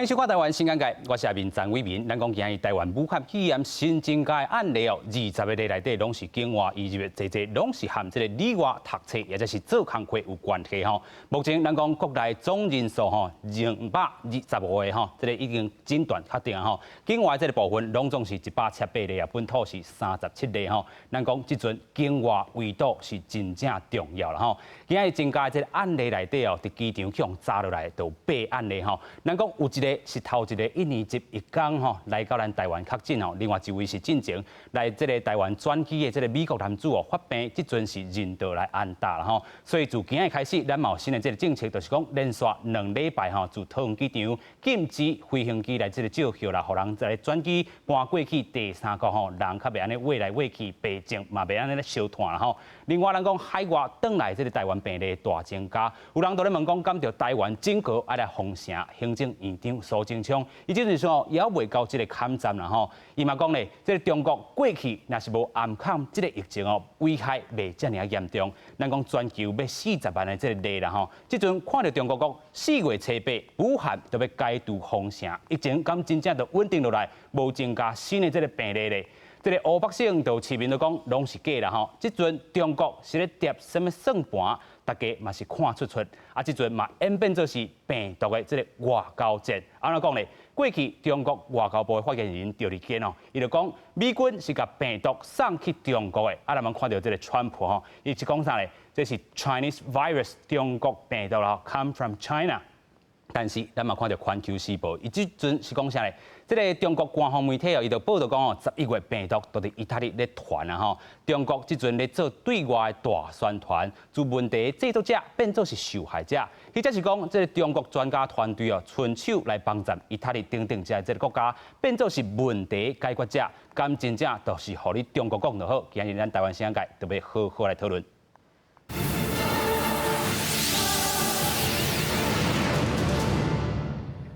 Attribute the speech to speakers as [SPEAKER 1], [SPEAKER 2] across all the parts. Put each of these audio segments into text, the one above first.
[SPEAKER 1] 歡迎收看《台灣新眼界》，我是阿明陳偉民。咱講今日台灣武漢肺炎新增加的案例哦，20個例內底攏是境外移入的，濟濟攏是和這個旅外讀冊或者是做工課有關係吼。目前咱講國內總人數吼225個吼，這個已經診斷確定吼。境外這個部分攏總是178例啊，本土是37例吼。咱講這陣境外圍堵是真正重要啦吼。今日增加這個案例內底哦，佇機場去予查落來就有八案例吼。咱講有一個是頭一個一年級一工吼來到咱台灣確診吼，另外一位是進前來這個台灣轉機的這個美國男子哦發病，這陣是人道來安搭啦吼。所以自今日開始，咱嘛有新的這個政策，就是講連續2禮拜吼，自桃園機場禁止飛行機來這個借票啦，予人來轉機搬過去第三國吼，人較袂按呢穢來穢去，白種嘛袂按呢咧相傳啦吼。另外，咱講海外轉來這個台灣病例大增加，有人都咧問講，敢著台灣整個愛來封城？行政院長蘇貞昌，伊這陣說猶未到這個坎站啦吼，伊嘛講咧，這個中國過去若是無暗藏這個疫情哦，危害袂遮爾仔嚴重。咱講全球欲40萬的這個例啦吼，這陣看著中國講4月初8武漢就欲解除封城，疫情敢真正就穩定落來，無增加新的這個病例咧。這個湖北省就市民都講攏是假啦吼，這陣中國是咧疊啥物算盤，大家嘛是看出出，啊，這陣嘛演變做是病毒的這個外交戰。按怎講咧？過去中國外交部的發言人趙立堅哦，伊就講美軍是共病毒送去中國的。啊，咱們看著這個川普吼，伊是講啥咧？這是 Chinese virus 中國病毒啦，come from China。但是咱嘛看著《環球時報》，伊這陣是講啥咧？這個中國官方媒體哦，伊就報導講哦，11月病毒都佇意大利咧傳啊吼。中國這陣咧做對外大宣傳，自問題製造者變做是受害者，或者是講這個中國專家團隊哦，伸手來幫助意大利等等這這個國家，變做是問題解決者，敢真正就是予你中國講就好？今日咱台灣新眼界就欲好好來討論。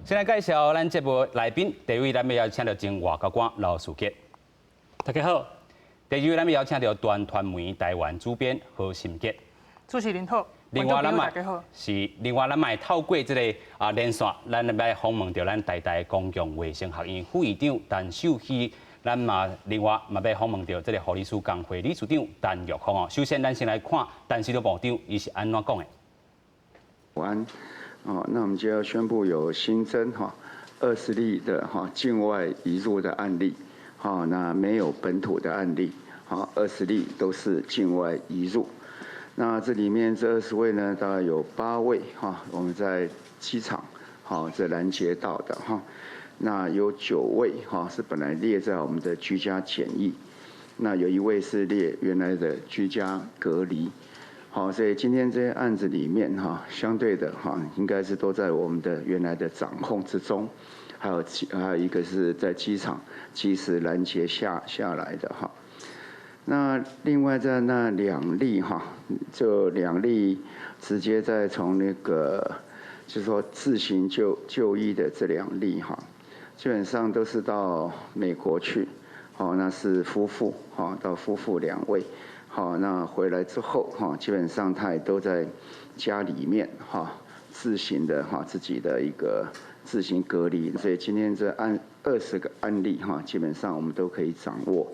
[SPEAKER 1] 先來介紹咱節目來賓，第一位咱欲邀請著前外交官劉世杰，
[SPEAKER 2] 大家好。
[SPEAKER 1] 第二位咱欲邀請著端傳媒台灣主編何心杰，
[SPEAKER 3] 主持人好。
[SPEAKER 1] 另外咱嘛是，另外咱嘛會透過這個啊連線，咱來訪問著咱台大公共衛生學院副院長陳秀熙，咱嘛另外嘛欲訪問著這個護理師公會理事長陳玉芳哦。首先，咱先來看陳時中部長伊是按怎講的。
[SPEAKER 4] 晚安。哦，那我們就要宣布有新增哈20例的哈境外移入的案例，哈，那沒有本土的案例，好，二十例都是境外移入。那這裡面這20位呢，大概有八位哈，我們在機場好這攔截到的哈，那有九位哈是本來列在我們的居家檢疫，那有一位是列原來的居家隔離。好，所以今天這些案子裡面哈，相對的哈，應該是都在我們的原來的掌控之中，還有一個是在機場及時攔截下來的哈。那另外在那兩例哈，這兩例直接在從那個就是說自行就醫的這兩例哈，基本上都是到美國去，好，那是夫婦哈，到夫婦兩位。好，那回來之後，哈，基本上他也都在家裡面，哈，自行的哈，自己的一個自行隔離。所以今天這案20個案例，哈，基本上我們都可以掌握。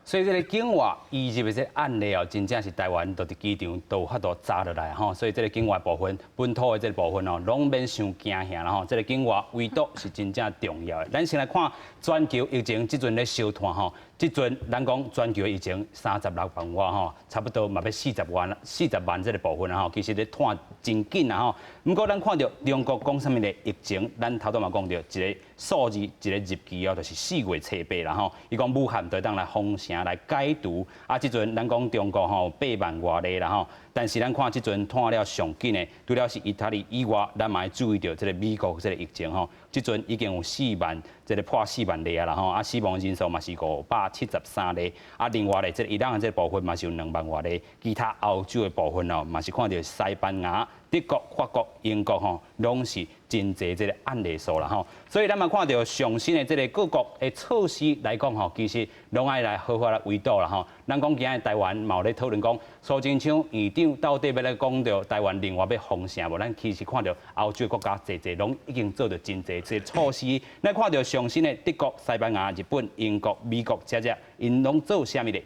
[SPEAKER 1] 所以這個境外移入的這個案例哦，真正是台灣都佇機場都有法度查落來吼。所以這個境外部分、本土的這個部分哦，攏免傷驚嚇啦吼。這個境外圍堵是真正重要的。咱先來看全球疫情這陣咧相傳吼，這陣咱講全球疫情36萬外吼，差不多嘛欲40萬、40萬這個部分啦吼，其實咧湠真緊啦吼。毋過咱看著中國講啥物咧疫情，咱頭拄嘛講著一個數字、一個日期哦，就是4月初8啦吼。伊講武漢就會當來封城來解除，啊，這陣咱講中國吼8萬外例啦吼，但是咱看這陣湠了上緊的，除了是意大利以外，咱嘛愛注意著這個美國這個疫情吼，這陣已經有四萬，這個破四萬例啊啦吼，啊死亡人數嘛是573例，啊另外咧，這個伊朗的這個部分嘛是有2萬外例，其他歐洲的部分哦，嘛是看著西班牙、德國、法國、英國吼，攏是。真濟這個案例數啦吼。所以咱嘛看著上新的這个各國的措施來講吼，其實攏愛來好好來圍堵啦吼。咱講今日台灣嘛有咧討論講，蘇貞昌院長到底欲來講著台灣另外欲封城無？咱其實看著歐洲國家濟濟攏已經做著真濟這個措施。咱看著上新的德國、西班牙、日本、英國、美國這這，𪜶攏做啥物咧？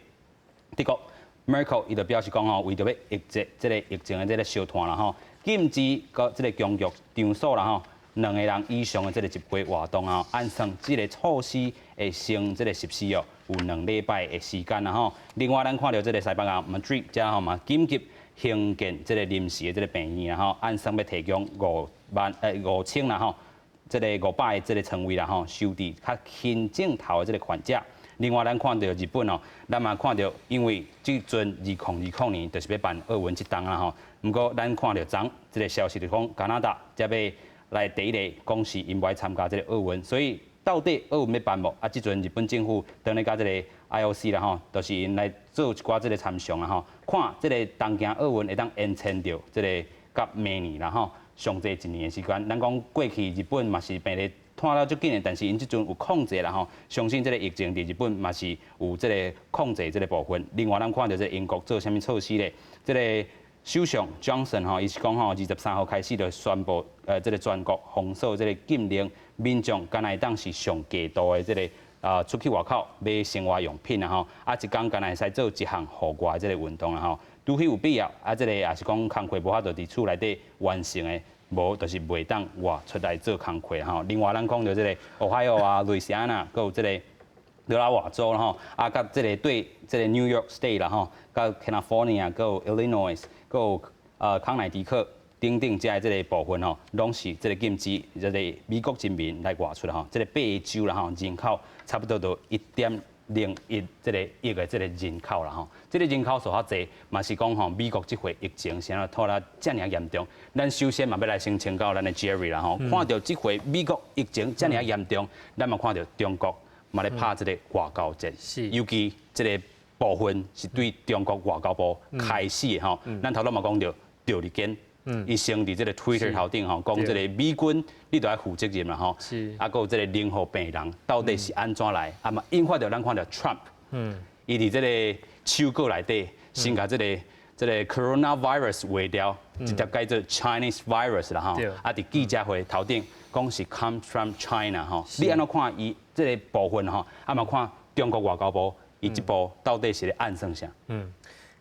[SPEAKER 1] 德國 Merkel 伊就表示講吼，為著欲抑制這個疫情的這個相傳啦吼，禁止閣這個公共場所啦吼，兩個人以上的這個集會活動啊，按算這個措施會先這個實施哦，有2禮拜的時間啦吼。另外，咱看著這個西班牙 Madrid 遮吼嘛，緊急興建這個臨時的這個病院啦吼，按算欲提供5萬欸5千啦吼，這個500個這個床位啦吼，收治較輕症頭的這個患者。另外，咱看著日本哦，咱嘛看著，因為這陣2020年就是欲辦奧運這冬啦吼。毋過，咱看著昨這個消息就講，加拿大才欲來第一个講是𪜶無愛參加這個奧運，所以到底奧運欲辦無？啊，這陣日本政府當咧佮這個 IOC 啦吼，就是𪜶來做一寡這個參詳啦吼，看這個東京奧運會當延遷著這個到明年啦吼，上濟一年的時間。咱講過去日本嘛是病例拖了足緊的，但是𪜶這陣有控制啦吼，相信這個疫情佇日本嘛是有這個控制這個部分。另外，咱看著這個英國做啥物措施咧？這個首相 Johnson 吼，伊是講吼，23號開始就宣布，這個全國封鎖這個禁令，民眾敢若會當是上低度的這個啊，出去外口買生活用品啊吼，啊一工敢若會使做一項戶外的這個運動啦吼，除非有必要，啊這個也是講工課無法度佇厝內底完成的，無就是袂當外出來做工課吼。另外，咱講著這個俄亥俄啊、路易斯安那，閣有這個德拉瓦州啦吼，啊，佮這個對這個 New York State 啦吼，佮 California，閣有 Illinois，閣有康乃狄克等等遮的這個部分吼，攏是這個禁止這個美國人民來外出啦吼。這個八个州啦吼，人口差不多都1.01億的這個人口啦吼。這個人口數較濟，嘛是講吼，美國這回疫情是按怎拖得遮爾嚴重。咱首先嘛欲來先請教咱的 Jerry 啦吼，看著這回美國疫情遮爾嚴重，咱嘛看著中國嘛咧拍這個外交戰，尤其這個部分是對中國外交部開始的吼。咱頭拄嘛講著趙立堅，伊先佇這個 Twitter 頭頂吼，講這個美軍你著愛負責任啦吼，啊，閣有這個零號病人到底是按怎來，啊嘛引發著咱看著 Trump，伊佇這個手稿內底先共這個 coronavirus 劃掉，直接改做 Chinese virus 啦吼，啊，佇記者會頭頂講是 come from China 吼，你按怎看伊這個部分吼，啊嘛看中國外交部伊這步到底是咧暗算啥？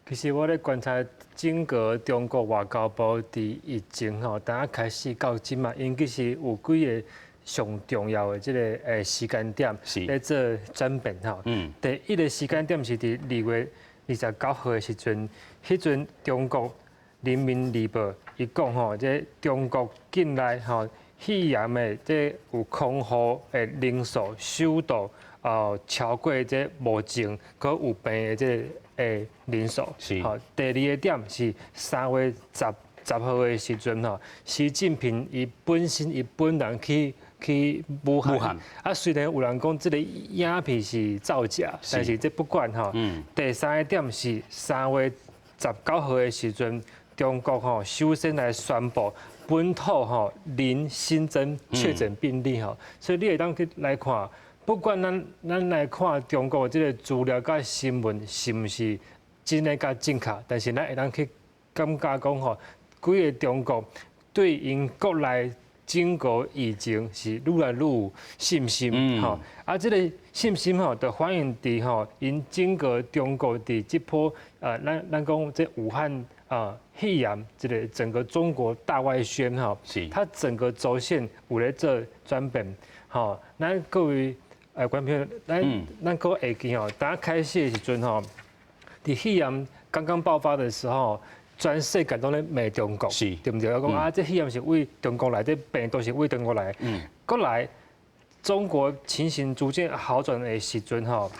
[SPEAKER 2] 其實我咧觀察整個中國外交部佇疫情吼，當開始到這馬，𪜶其實有幾个上重要的這个時間點咧做轉變吼。第一个時間點是佇2月29號的時陣，彼陣中國人民日報伊講吼，這中國境內吼肺炎的這有空戶的人數首度超過這無症閣有病的這个人數。吼，第二个點是3月10號的時陣吼，習近平伊本身伊本人去武漢，啊，雖然有人講這个影片是造假，但是這不管吼。第三个點是3月19號的時陣，中國吼首先來宣布本土吼零新增確診病例吼，所以你會當去來看，不管咱來看中國這个資料佮新聞是毋是真的佮正確，但是咱會當去感覺講吼，規个中國對𪜶國內整個疫情是愈來愈有信心吼，啊，這个信心吼，就反映佇吼𪜶整個中國佇這波咱講這武漢啊肺炎這个整個中國大外宣吼，它整個軸線有咧做轉變吼，咱各位觀眾朋友，咱閣會記吼，當開始的時陣吼，佇肺炎剛剛爆發的時候，全世界攏咧罵中國，對毋對？講啊，這肺炎是對中國來，這病毒是對中國來。閣來，中國情形逐漸好轉的時陣吼，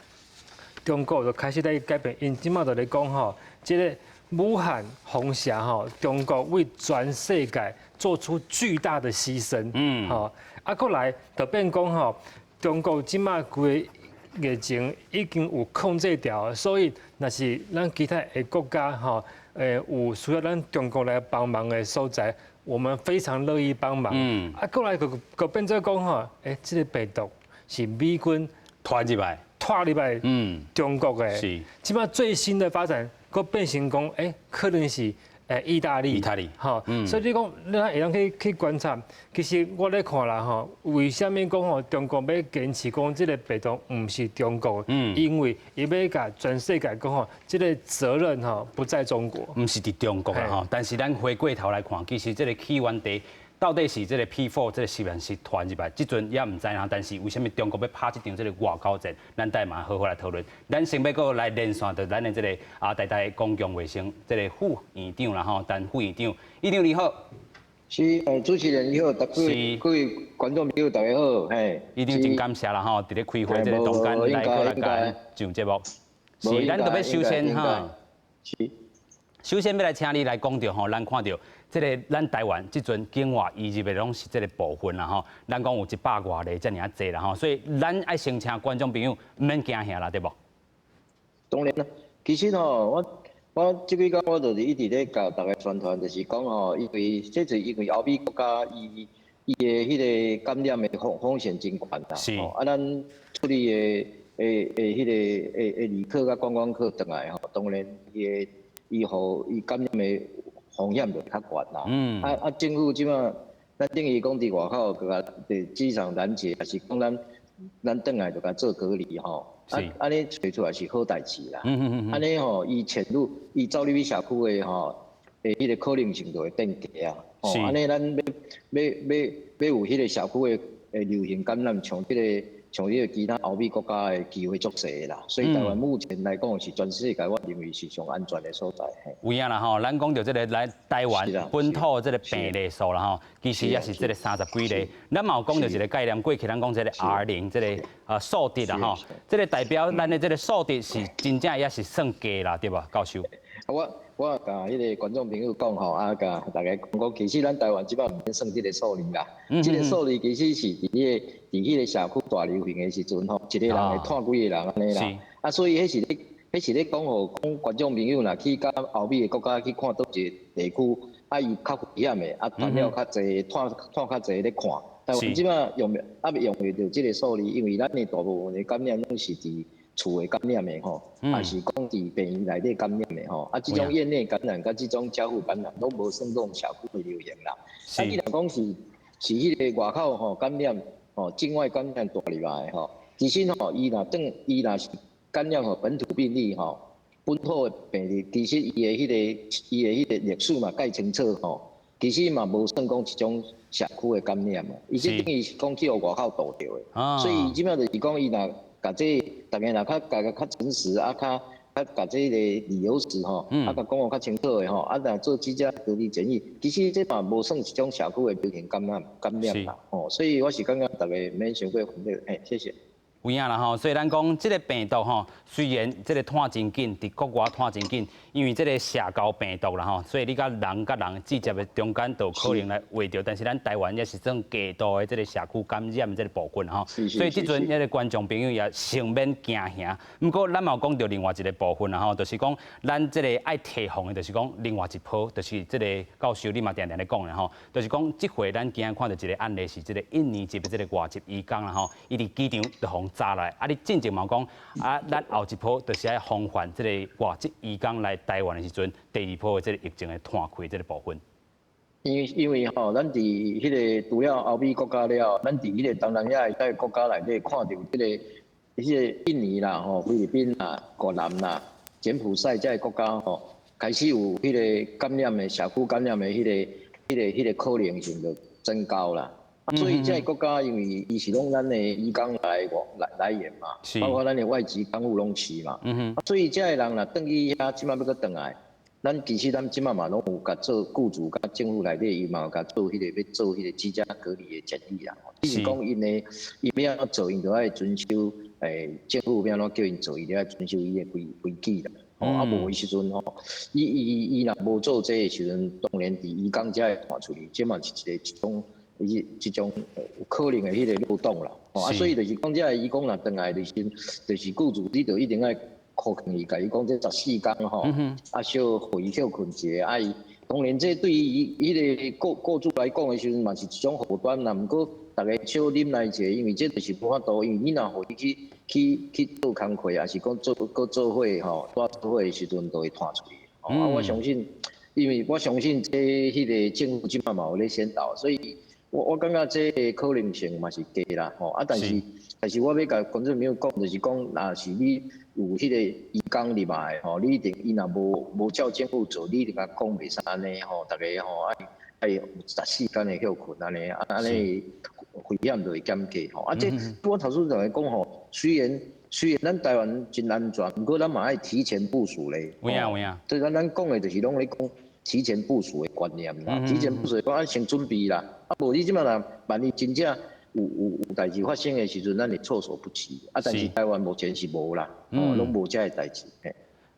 [SPEAKER 2] 中國就開始咧改變。𪜶這馬就咧講吼，這个武漢封城吼，中國為全世界做出巨大的犧牲。吼，啊，閣來就變講吼，中國這馬規疫情已經有控制牢，所以若是咱其他的國家吼，有需要咱中國來幫忙的所在，我們非常樂意幫忙。啊，過來閣閣變做講吼，這個病毒是美軍
[SPEAKER 1] 拖入來，
[SPEAKER 2] 拖入來，中國的。這擺最新的發展，閣變成講，可能是意大利。
[SPEAKER 1] 意大利。
[SPEAKER 2] 吼，所以你講，你會當去觀察，其實我咧看啦，吼，為啥物講吼，中國欲堅持講這個病毒毋是中國？因為伊欲共全世界講吼，這個責任吼不在中國。
[SPEAKER 1] 毋是佇中國啦吼，但是咱回過頭來看，其實這個起源地到底是這個 P4 這個實驗室傳入來，這陣也毋知影。但是為啥物中國欲拍這場這個外交戰？咱等下嘛好好來討論。咱先欲閣來連線著咱的這個台大公共衛生這個副院長啦吼，陳副院長，院長你好。
[SPEAKER 3] 是，主持人你好，各位觀眾朋友大家好，嘿。
[SPEAKER 1] 院長真感謝啦吼，佇咧開會這個中間來閣來共上節目。是，咱著欲首先哈，首先欲來請你來講著吼，咱看著這個咱台灣這陣境外移入的攏是這個部分啦吼，咱講有一百外例遮爾仔濟啦吼，所以咱愛先請觀眾朋友毋免驚嚇啦，對無？
[SPEAKER 3] 當然啦，其實吼，我這幾工我就是一直咧共大家宣傳，就是講吼，因為這是因為歐美國家伊的彼個感染的風險真懸啦，啊，咱處理的彼個旅客佮觀光客轉來吼，當然伊予伊感染的風險就較懸啦。啊，政府這擺咱等於講佇外口閣共佇機場攔截，抑是講咱轉來就共做隔離吼。啊，按呢揣出來是好代誌啦。按呢吼，伊潛入伊走入去社區的吼，彼個可能性就會變低啊。吼，按呢咱欲有彼個社區的流行感染，像這個其他歐美國家的機會足細的啦。所以台灣目前來講是全世界我認為是上安全的所在。
[SPEAKER 1] 有影啦吼，咱講著這個來台灣本土這個病例數啦吼，其實也是這個三十幾例。咱嘛有講著一個概念，過去咱講這個 R0這個數值啦吼，這個代表咱的這個數值是真正也是算低啦，對無？教授。
[SPEAKER 3] 我共彼個觀眾朋友講吼，啊，共大家講講，其實咱台灣這擺毋免算這個數字啦。這個數字其實是佇彼個社區大流行的時陣吼，一個人會傳幾個人按呢啦。啊，所以彼是咧講予講觀眾朋友若去到歐美的國家去看佗一個地區，啊，伊較危險的，啊，傳了較濟，傳傳較濟咧看。台灣這擺用猶未用袂著這個數字，因為咱的大部分的感染攏是佇厝的感染的吼，抑是講佇病院內底感染的吼，啊，這種院內感染佮這種家戶感染攏無算講社區的流行啦。啊，你若講是彼個外口吼感染吼，境外感染帶入來的吼，其實吼，伊若是感染予本土病例吼，本土的病例，其實伊的彼個歷史嘛蓋清楚吼，其實嘛無算講一種社區的感染哦，伊這等於是講去予外口渡著的，所以這擺就是講伊若共這逐家若較共較誠實啊，較較共這個理由是吼，啊，共講予較清楚的吼，啊，若做居家隔離檢疫，其實這嘛無算一種社區的流行感染啦，吼，所以我是感覺逐家毋免傷過煩惱，嘿，謝謝。
[SPEAKER 1] 有影啦吼，所以咱講這個病毒吼，雖然這個傳真緊，佇國外傳真緊，因為這個社交病毒啦吼，所以你佮人佮人直接的中間都可能來傳著，但是咱台灣也是算低度的這個社區感染這個部分吼，所以這陣彼個觀眾朋友也先免驚嚇。毋過咱嘛有講著另外一個部分啦吼，就是講咱這個愛提防的，就是講另外一波，就是這個教授你嘛定定咧講的吼，就是講這回咱今仔看著一個案例是這個印尼籍的這個外籍移工啦吼，伊佇機場就予抓來，啊！你進前嘛講啊，咱後一波就是愛防範這個外籍移工來台灣的時陣，第二波的這個疫情的傳開這個部分。
[SPEAKER 3] 因為吼，咱佇彼個除了歐美國家了，咱佇彼個東南亞的國家內底看著這個印尼啦、吼菲律賓啦、越南啦、柬埔寨這个國家吼，開始有彼個感染的社區感染的彼個可能性就增高啦。所以這个國家因為伊是攏咱的移工來源嘛，包括咱的外籍看護攏是嘛，所以這个人若轉去遐，這擺欲閣轉來，咱其實咱這擺嘛攏有共做雇主佮政府內底，伊嘛有共做彼個欲做彼個居家隔離的檢疫啦。只是講𪜶的伊欲按怎做，𪜶就愛遵守政府欲按怎叫𪜶做，伊就愛遵守伊的規矩啦。吼，啊無的時陣吼，伊若無做這个時陣，當然佇移工遮會傳出去，這嘛是一個一種。伊這種有可能的彼个漏洞啦。啊，所以就是講，這个移工若轉來就是僱主，你就一定愛箍勸伊，共伊講這14工吼，啊小予伊歇睏一下，啊伊當然這對於伊彼个僱主來講的時陣嘛是一種負擔啦。毋過逐家小忍耐者，因為這就是無法度，因為你若予伊去做工課，抑是講做閣做伙吼，蹛做伙的時陣就會傳出去。啊，我相信，因為我相信這彼个政府這擺嘛有咧宣導，所以我感覺這個可能性嘛是低啦，吼啊！但是我欲共觀眾朋友講，就是講，若是你有彼個移工入來吼，你一定伊若無照政府做，你一定共講袂使按呢吼，逐家吼愛愛14工的歇睏按呢，按呢危險就會減低吼。啊，這我頭先就來講吼，雖然咱台灣真安全，毋過咱嘛愛提前部署咧。
[SPEAKER 1] 有影有影。
[SPEAKER 3] 所以咱講的就是攏咧講提前部署的觀念啦，提前部署講愛先準備啦。啊，無你這擺若萬一真正有代誌發生的時陣，咱會措手不及。啊，但是台灣目前是無啦，哦，攏無這个代誌。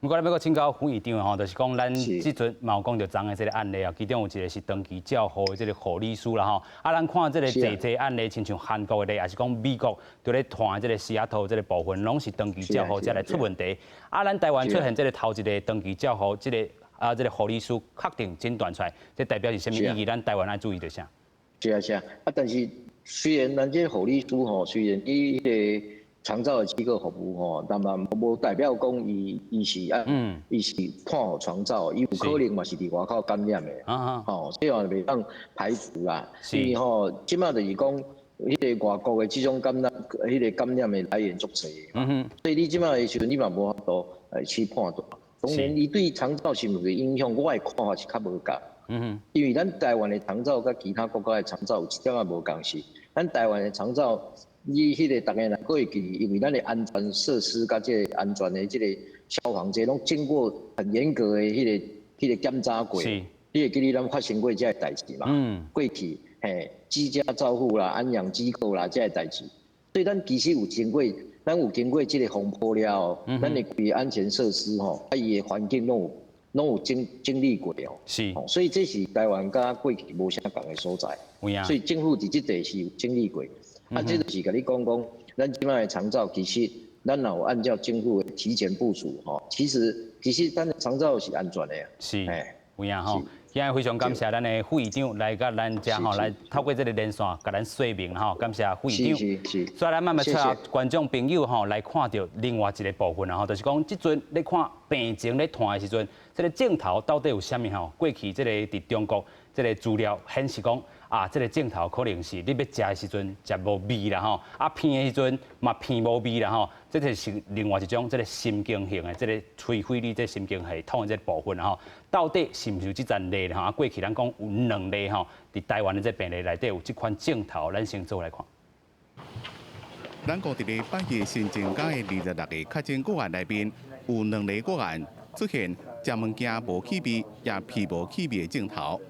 [SPEAKER 1] 毋過咱欲閣請教副院長吼，就是講咱這陣嘛有講著昨昏的這个案例啊，其中有一個是長期照護的這个護理師啦吼。啊，咱看這个濟濟案例，親像韓國的例，抑是講美國佇咧傳這个西雅圖這个部分，攏是長期照護才來出問題。啊，咱台灣出現這个頭一个長期照護這个啊，這个護理師確定診斷出來，這代表是啥物意義？咱台灣愛注意著啥？
[SPEAKER 3] 是啊是啊，啊，但是雖然咱這護理師吼，雖然伊彼個長照的機構服務吼，但嘛無代表講伊是啊，伊是看予長照，伊有可能嘛是佇外口感染的，吼，這嘛袂當排除啦。因為吼，這擺就是講，彼个外國的這種感染，彼个感染的來源足濟，所以你這擺的時陣，你嘛無法度來去判斷。當然，伊對長照是毋是影響，我的看法是較無仝。因為咱台灣的長照佮其他國家的長照有一點仔無仝是，咱台灣的長照，你彼个逐家若閣會記，因為咱的安全設施佮這个安全的這个消防這攏經過很嚴格的彼个檢查過。你會記得咱發生過這个代誌嘛？過去嘿，居家照護啦、安養機構啦，這个代誌，所以咱其實有經過，咱有經過這个風波了後，咱的規个安全設施吼，啊伊的環境攏有整理過哦。所以這是台灣佮過去無啥仝的所在。所以政府佇這塊是有整理過。啊，這就是共你講講，咱這擺的長照其實，咱若有按照政府的提前部署吼，其實咱的長照是安全的啊。
[SPEAKER 1] 是，有影吼。今日非常感謝咱的副院長來佮咱遮吼，來透過這个連線，共咱說明吼，感謝副院長。所以咱慢慢帶觀眾朋友吼來看著另外一个部分啦吼，就是講這陣咧看病情咧傳的時陣，這个症頭到底有啥物吼？過去這个佇中國這个資料顯示講啊，這个症頭可能是你欲食的時陣食無味啦吼，啊鼻的時陣嘛鼻無味啦吼，這就是另外一種這个神經性的這个摧毀你這神經系統的這个部分吼。到底是毋是有這層例吼？啊，過去咱講有兩例吼，佇台灣的這病例內底有這款症頭，咱先做來看。
[SPEAKER 5] 咱國佇禮拜日新增加的26個確診個案內面，有兩例個案出現食物件無氣味，也鼻無氣味的症頭。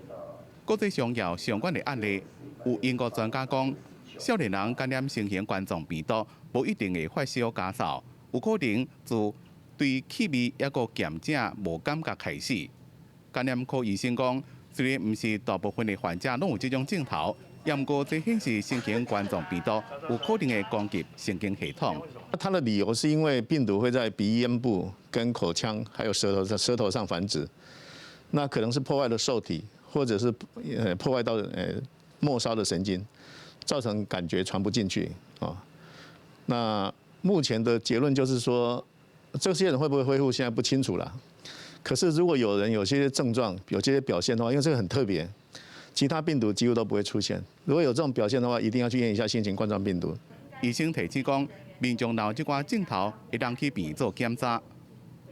[SPEAKER 5] 國際上也有相關的案例，有英國專家講，少年人感染新型冠狀病毒，無一定會發燒咳嗽，有可能自對氣味抑閣鹹汫無感覺開始。感染科醫生講，雖然毋是大部分的患者攏有這種症頭，毋過這顯示新型冠狀病毒有可能會攻擊神經系統。
[SPEAKER 6] 他的理由是因為病毒會在鼻咽部、跟口腔還有舌頭上繁殖，那可能是破壞了受體，或者是破壞到末梢的神經，造成感覺傳不進去啊。那目前的結論就是說，這些人會不會恢復，現在不清楚了。可是如果有人有些症狀、有這些表現的話，因為這個很特別，其他病毒幾乎都不會出現。如果有這種表現的話，一定要去驗一下新型冠狀病毒。
[SPEAKER 5] 醫生提醒講，民眾若有這寡症頭，會當去病院做檢查。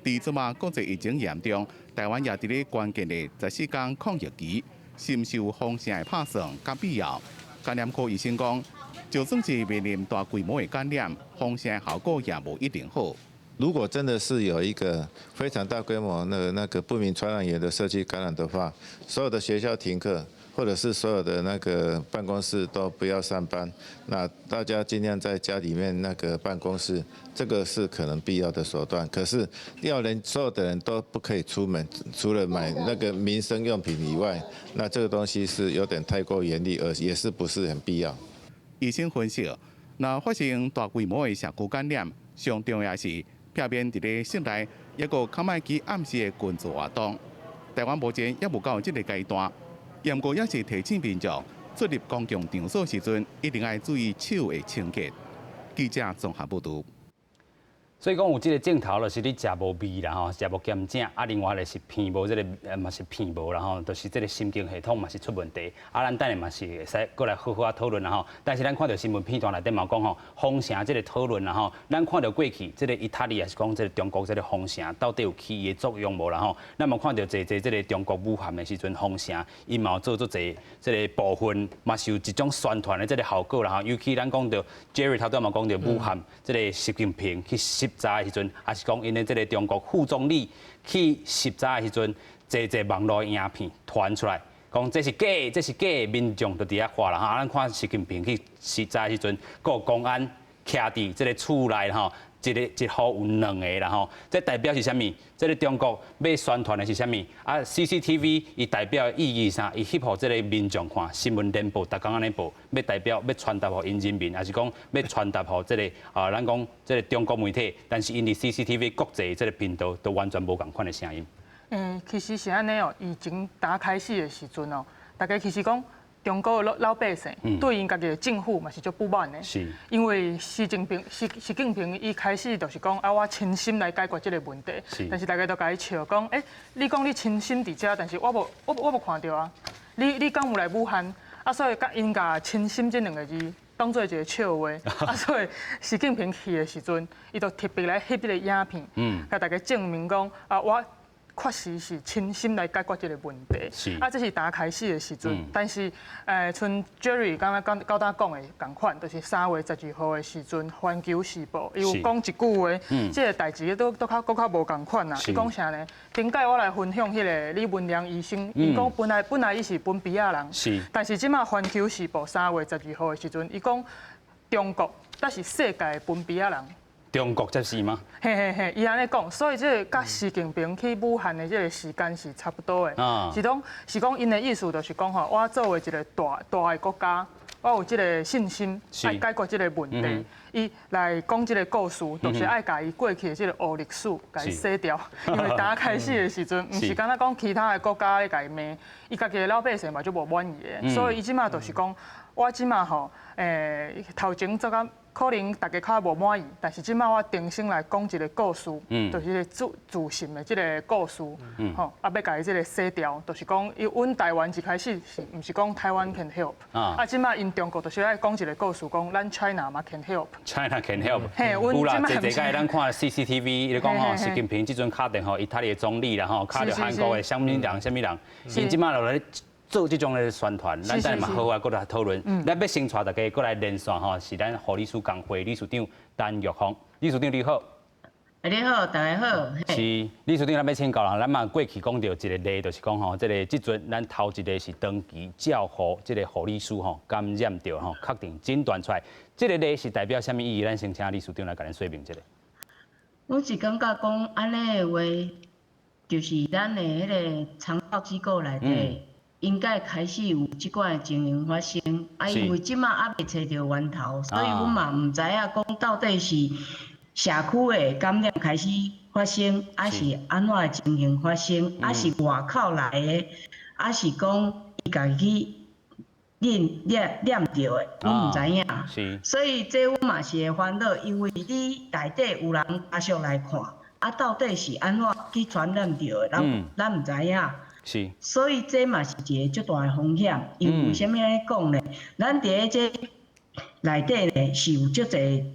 [SPEAKER 5] 佇這馬國際疫情嚴重，台灣也佇咧關鍵的14天抗疫期，是毋是有封城的拍算佮必要？感染科醫生講，就算是面臨大規模的感染，封城效果也無一定好。
[SPEAKER 7] 如果真的是有一個非常大規模那個不明傳染源的社區感染的話，所有的學校停課，或者是所有的那個辦公室都不要上班，那大家盡量在家裡面那個辦公室，這個是可能必要的手段。可是要人所有的人都不可以出門，除了買那個民生用品以外，那這個東西是有點太過嚴厲，而也是不是很必要。
[SPEAKER 5] 醫生分析，若發生大規模的社區感染，上重要是避免佇咧室內抑閣較莫去暗時的群聚活動。台灣目前猶無到這個階段。毋過也是提醒民眾出入公共場所時陣，一定愛注意手的清潔。記者綜合報導。
[SPEAKER 1] 所以講有這个症頭，就是你食無味啦吼，食無鹹正，啊，另外就是鼻無這个，嘛是鼻無啦吼，就是這个神經系統嘛是出問題。啊，咱等下嘛是會使閣來好好仔討論啦吼。但是咱看著新聞片段內底嘛講吼，封城這个討論啦吼，咱看著過去這个意大利抑是講這个中國這个封城，到底有起伊的作用無啦吼？咱嘛看著濟濟這个中國武漢的時陣封城，伊嘛有做足濟這个部分，嘛是有一種宣傳的這个效果啦吼。尤其咱講著 Jerry 頭拄嘛講著武漢這个習近平去翕照的時陣，抑是講𪜶的這个中國副總理去翕照的時陣，濟濟網路影片傳出來，講這是假，這是假，民眾就佇遐看啦吼。咱看習近平去翕照的時陣，閣有公安徛佇這个厝內吼，一个一戶有兩個啦吼，這代表是啥物？這个中國欲宣傳的是啥物？啊，CCTV 伊代表意義啥？伊翕予這个民眾看，新聞聯播，逐工按呢報，欲代表欲傳達予𪜶人民，抑是講欲傳達予這个啊，咱講這个中國媒體，但是𪜶佇 CCTV 國際這个頻道都完全無仝款的聲音。
[SPEAKER 8] 其實是按呢哦，疫情剛開始的時陣哦，大家其實講中國的老百姓對𪜶家己的政府嘛是足不滿的。因為習近平伊開始就是講啊，我親身來解決這个問題。但是大家都共伊笑講，欸，你講你親身佇遮，但是我無看著啊。你敢有來武漢？啊，所以共𪜶共親身這兩个字當做一个笑話。啊，所以習近平去的時陣，伊就特別來翕這个影片，共大家證明講啊，我確實是親身來解決這个問題。啊，這是剛開始的時陣，但是，像 Jerry 剛剛講頭講的仝款，就是3月12號的時陣，《環球時報》伊有講一句話，這个代誌都較閣較無仝款啦。伊講啥呢？頂擺我來分享彼个李文亮醫生，伊講本來伊是歕鼻仔人，但是這馬《環球時報》3月12號的時陣，伊講中國才是世界的歕鼻仔人。
[SPEAKER 1] 中國才是嗎？
[SPEAKER 8] 嘿嘿嘿，伊按呢講，所以這个佮習近平去武漢的這个時間是差不多的。是講𪜶的意思就是講吼，我作為一个大大的國家，我有這个信心愛解決這个問題。伊來講這个故事，就是愛共伊過去的這个黑歷史共伊洗掉。因為剛開始的時陣，毋是干焦講其他的國家咧共伊罵，伊家己的老百姓嘛足無滿意的。所以伊這馬就是講，我這馬吼，頭前做甲可能大家較無滿意，但是這馬我重新來講一个故事，就是個自信的這个故事，吼，啊，欲共伊這个洗掉，就是講，伊阮台灣一開始是毋是講台灣 can help，啊，這馬𪜶中國就是愛講一个故事，講咱 China 嘛 can help。
[SPEAKER 1] China can help。
[SPEAKER 8] 嘿，
[SPEAKER 1] 有啦，濟濟擺咱看 CCTV，伊咧講吼，習近平這陣敲電話，意大利的總理啦吼，敲著韓國的啥物人啥物人，𪜶這馬落來做這種的宣傳，咱等下嘛好啊，閣來討論。咱欲先帶大家閣來連線吼，是咱護理師工會理事長陳玉鳳，理事長你好。
[SPEAKER 9] 你好，大家好。
[SPEAKER 1] 是，理事長，咱欲請教啦，咱嘛過去講著一个例，就是講吼，這个這陣咱頭一个是長期照護這个護理師吼感染著吼，確定診斷出來，這个例是代表啥物意義？咱先請理事長來共咱說明一下。
[SPEAKER 9] 我是感覺講按呢的話，就是咱的彼个長照機構內底，應該開始有這款的情形發生。啊，因為這馬猶未揣著源頭，所以阮嘛毋知影講到底是社區的感染開始發生，抑是按怎的情形發生，抑是外口來的，抑是講伊家己去染染著的，阮毋知影。所以這阮嘛是會煩惱，因為你內底有人家屬來看，啊，到底是按怎去傳染著的，咱毋知影。所以這嘛是一个足大的風險，因為為啥物按呢講呢？咱佇咧這內底呢是有足濟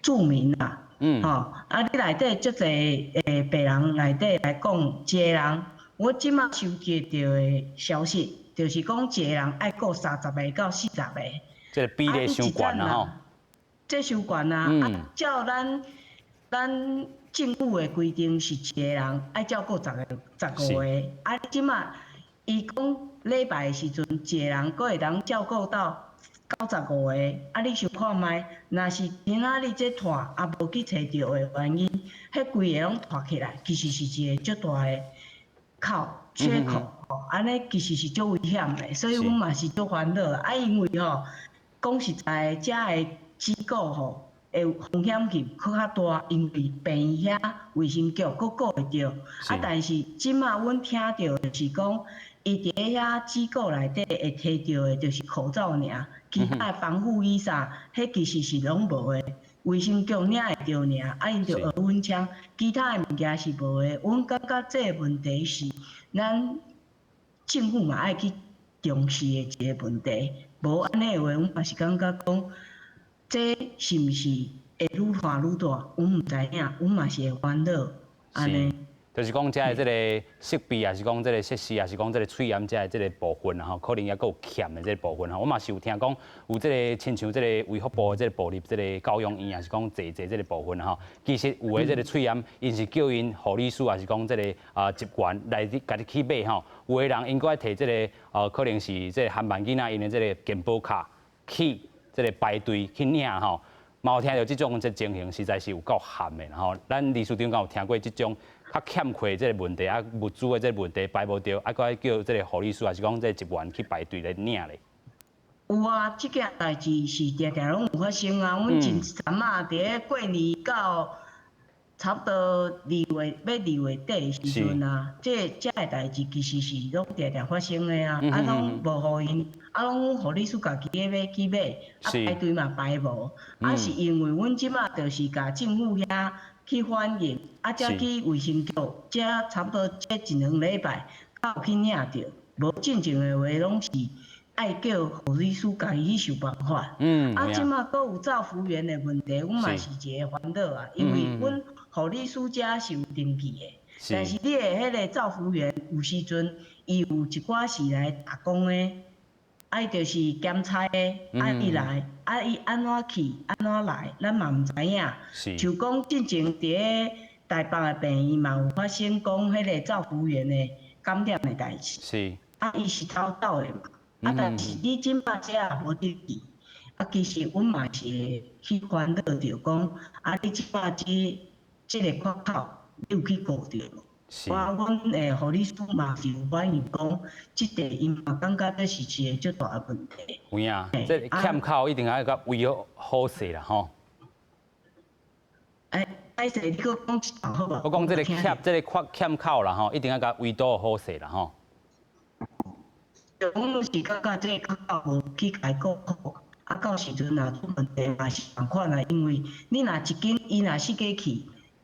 [SPEAKER 9] 住民啦，吼，啊，你內底足濟病人內底來講，一个人，我這馬收集著的消息，就是講一个人愛顧30個到40個。
[SPEAKER 1] 這個比例傷懸啦吼。
[SPEAKER 9] 這傷懸啊！啊，照咱政府的規定是一個人愛照顧十個、15個，啊，這馬伊講禮拜的時陣，一个人閣會當照顧到95個，啊，你想看覓？若是今仔日這拖也無去揣著的原因，彼規个攏拖起來，其實是一個足大的口缺口，吼，按呢其實是足危險的，所以阮嘛是足煩惱。啊，因為吼，講實在，遮的機構吼，會有風險性閣較大，因為病院遐衛生局閣顧會著。啊，但是這馬阮聽著的是講，伊佇遐機構內底會提著的，就是口罩爾，其他的防護衣啥，彼其實是攏無的。衛生局領會著爾，啊，𪜶就額溫槍，其他的物件是無的。阮感覺這个問題是咱政府嘛愛去重視的一个問題。無按呢的話，阮嘛是感覺講，這是毋是會愈拖愈大？阮毋知影，阮嘛是會煩惱按呢。
[SPEAKER 1] 就是講，遮的這个設備，抑是講這个設施，抑是講這个喙罨遮的這个部分吼，可能抑閣有欠的這个部分吼。我嘛是有聽講，有這个親像這个衛福部的這个部立這个教養院，抑是講濟濟這个部分吼。其實有的這个喙罨，𪜶是叫𪜶護理師，抑是講這个職員來家己去買吼。有的人𪜶閣愛提這个可能是這个含萬囡仔𪜶的這个健保卡去這个排隊去領吼。嘛有聽著這種這情形，實在是有夠譀的吼。咱理事長敢有聽過這種較欠缺這个問題啊，物資的這个問題排無著，啊，閣愛叫這个護理師，抑是講這个職員去排隊來領咧？
[SPEAKER 9] 有啊，這件代誌是定定攏有發生啊。阮真慘啊，佇咧過年到差不多二月欲二月底的時陣啊，這个代誌其實是攏定定發生的啊。啊，攏無予𪜶，啊，攏護理師家己咧欲去買，啊，排隊嘛排無，啊，是因為阮這馬就是共政府遐去反映，啊，才去衛生局，才差不多這一兩禮拜才有去領著，無進前的話攏是愛叫護理師家己去想辦法。啊，這馬閣有照服員的問題，阮嘛是一个煩惱啊，因為阮護理師遮是有登記的，但是你的彼个照服員有時陣伊有一寡是來打工的，啊伊就是兼差的，啊伊來，啊伊按怎去，按怎來，咱嘛毋知影。就講進前佇咧台北的病院嘛有發生講彼个照服員的感染的代誌。啊，伊是偷走的嘛，啊，但是你這擺這也無登記，啊，其實阮嘛是會去煩惱著講，啊，你這擺這個缺口，你有去顧著無？我阮的護理師嘛是有反映講，這塊𪜶嘛感覺這是一個足大的問題。
[SPEAKER 1] 有影，這欠口一定愛共圍好好勢啦吼。
[SPEAKER 9] 欸，歹勢，你閣講一遍好無？
[SPEAKER 1] 我講這个欠，這个缺欠口啦吼，一定愛共圍堵好勢啦吼。
[SPEAKER 9] 阮是感覺這個缺口無去共伊顧好，啊，到時陣若出問題嘛是仝款啊，因為你若一間，伊若四界去，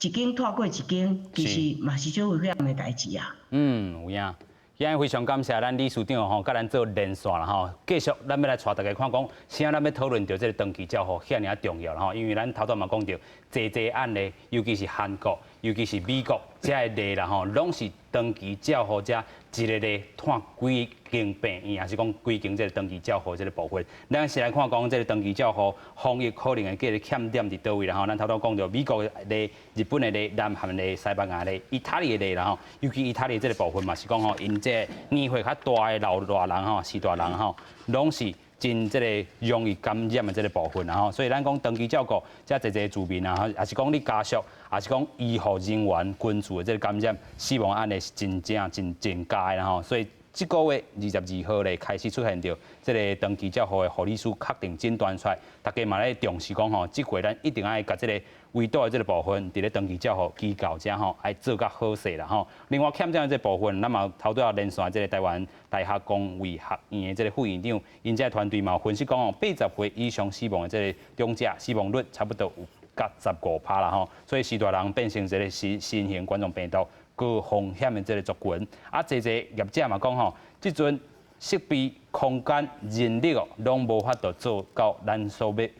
[SPEAKER 9] 一間拖過一間，其實嘛是足危險的代誌啊。
[SPEAKER 1] 嗯，有影。今日非常感謝咱理事長吼，佮咱做連線啦吼。繼續，咱欲來帶大家看講，啥咱欲討論著這个長期照護遐爾仔重要啦吼。因為咱頭拄嘛講著，濟濟案例，尤其是韓國，尤其是美國，遮个例啦吼，攏是長期照護者一个例拖幾間病院，抑是講幾間這个長期照護這个部分。咱先來看講這个長期照護防疫可能會繼續欠點佇佗位啦吼。咱頭拄講著美國的例、日本的例、南韓的例、西班牙的例、意大利的例啦吼。尤其意大利這个部分嘛是講吼，𪜶這个年歲較大的老大人吼、序大人吼，攏是真這个容易感染的這个部分啦吼。所以咱講長期照顧遮濟濟住民啊，抑是講你家屬，抑是講醫護人員群組的這个感染死亡案例是真正真真高的啦吼。所以這个月22號咧開始出現著這个長期照護的護理師確定診斷出來，大家嘛咧重視講吼，這回咱一定愛共這个圍堵的這个部分，佇咧長期照護機構遮吼，愛做較好勢啦吼。另外欠點的這個部分，咱嘛頭拄仔連線這个台灣大學公衛學院的這个副院長，𪜶這个團隊嘛有分析講吼，80歲以上死亡的這个長者死亡率差不多有甲15%啦吼，所以序大人變成這个新型冠狀病毒高風險的這个族群。啊，濟濟業者嘛講吼，這陣設備、空間、人力哦，攏無法度做到咱所欲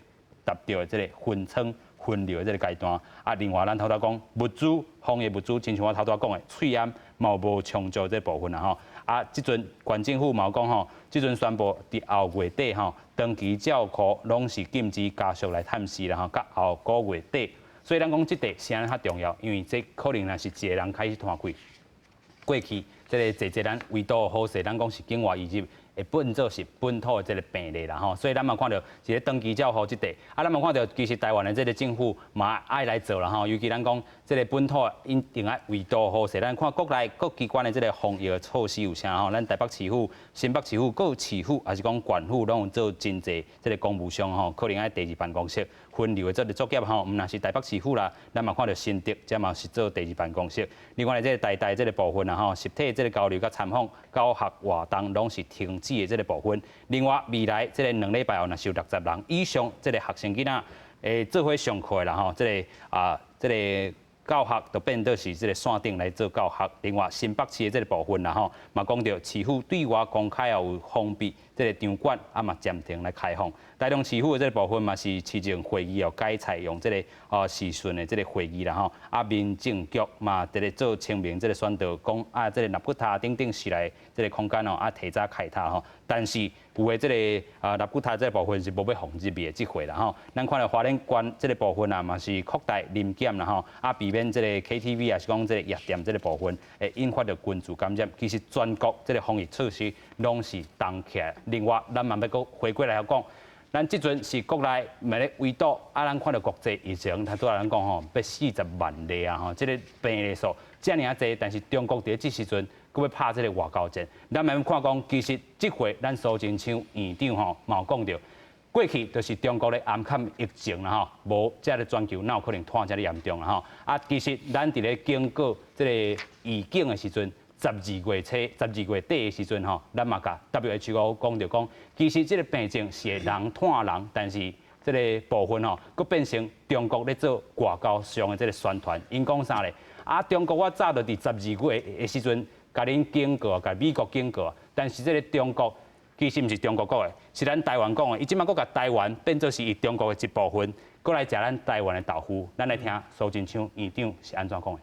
[SPEAKER 1] 達著的這个分層分流的這个階段。啊，另外咱頭拄講物資、防疫物資，親像我頭拄講的，喙罨嘛無充足這部分啦吼。啊，這陣縣政府嘛有講吼，這陣宣布佇後月底吼，長期照顧攏是禁止家屬來探視啦吼，到後個月底。所以咱講這塊啥較重要，因為這可能若是一个人開始拖開，過去這个濟濟咱圍堵好勢，咱講是境外移入，會變做是本土的這个病例啦吼，所以咱嘛看著是咧長期照護這塊，啊，咱嘛看著其實台灣的這个政府嘛愛來做啦吼，尤其咱講這个本土一定愛圍堵好勢，咱看國內各機關的這个防疫的措施有啥吼，咱台北市府、新北市府、各市府，抑是講縣府攏有做真濟這个公務上吼，可能愛第二辦公室分流的這个作業吼，毋但是台北市府啦，咱嘛看著新竹這嘛是做第二辦公室。另外的這个台大這个部分啦吼，實體這个交流佮參訪教學活動攏是停止的這个部分。另外未來這个2禮拜後，若是有60人以上這个學生囡仔會做伙上課的啦吼，這个啊這个教學就變做是這个線頂來做教學。另外新北市的這个部分啦吼，嘛講著市府對外公開有封閉這个場館，啊嘛暫停來開放。台中市府的這个部分嘛是市政會議哦，改採用這个視訊的這个會議啦吼。啊，民政局嘛佇咧做清明這个宣導，講啊這个納骨塔等等室內這个空間哦，啊提早開塔吼。但是有的這个納骨塔這个部分是無欲予入去的這回啦吼。咱看著花蓮縣這个部分啊，嘛是擴大臨檢啦吼，啊避免這个 KTV 抑是講這个夜店這个部分會引發著群聚感染。其實全國這个防疫措施攏是重起來。另外，咱嘛欲閣回過來講。咱這陣是國內嘛咧圍堵，啊，咱看著國際疫情，頭拄仔咱講吼，欲40萬例啊吼，這个病例數遮爾仔濟，但是中國佇咧這時陣，閣欲拍這个外交戰。咱嘛看講，其實這回咱蘇貞昌院長吼，嘛有講著，過去就是中國咧掩蓋疫情啦吼，無這个全球哪有可能拖遮爾嚴重啦吼。啊，其實咱佇咧警告這个預警的時陣，12月初、12月底的時陣吼，咱嘛共 WHO 講著講，其實這个病症是會人傳人，但是這个部分吼，閣變成中國咧做外交上的這个宣傳。𪜶講啥咧？啊，中國我早就佇十二月的時陣，共恁警告，共美國警告，但是這个中國其實毋是中國講的，是咱台灣講的。伊這擺閣共台灣變做是伊中國的一部分，閣來食咱台灣的豆腐。咱來聽蘇貞昌院長是按怎講的。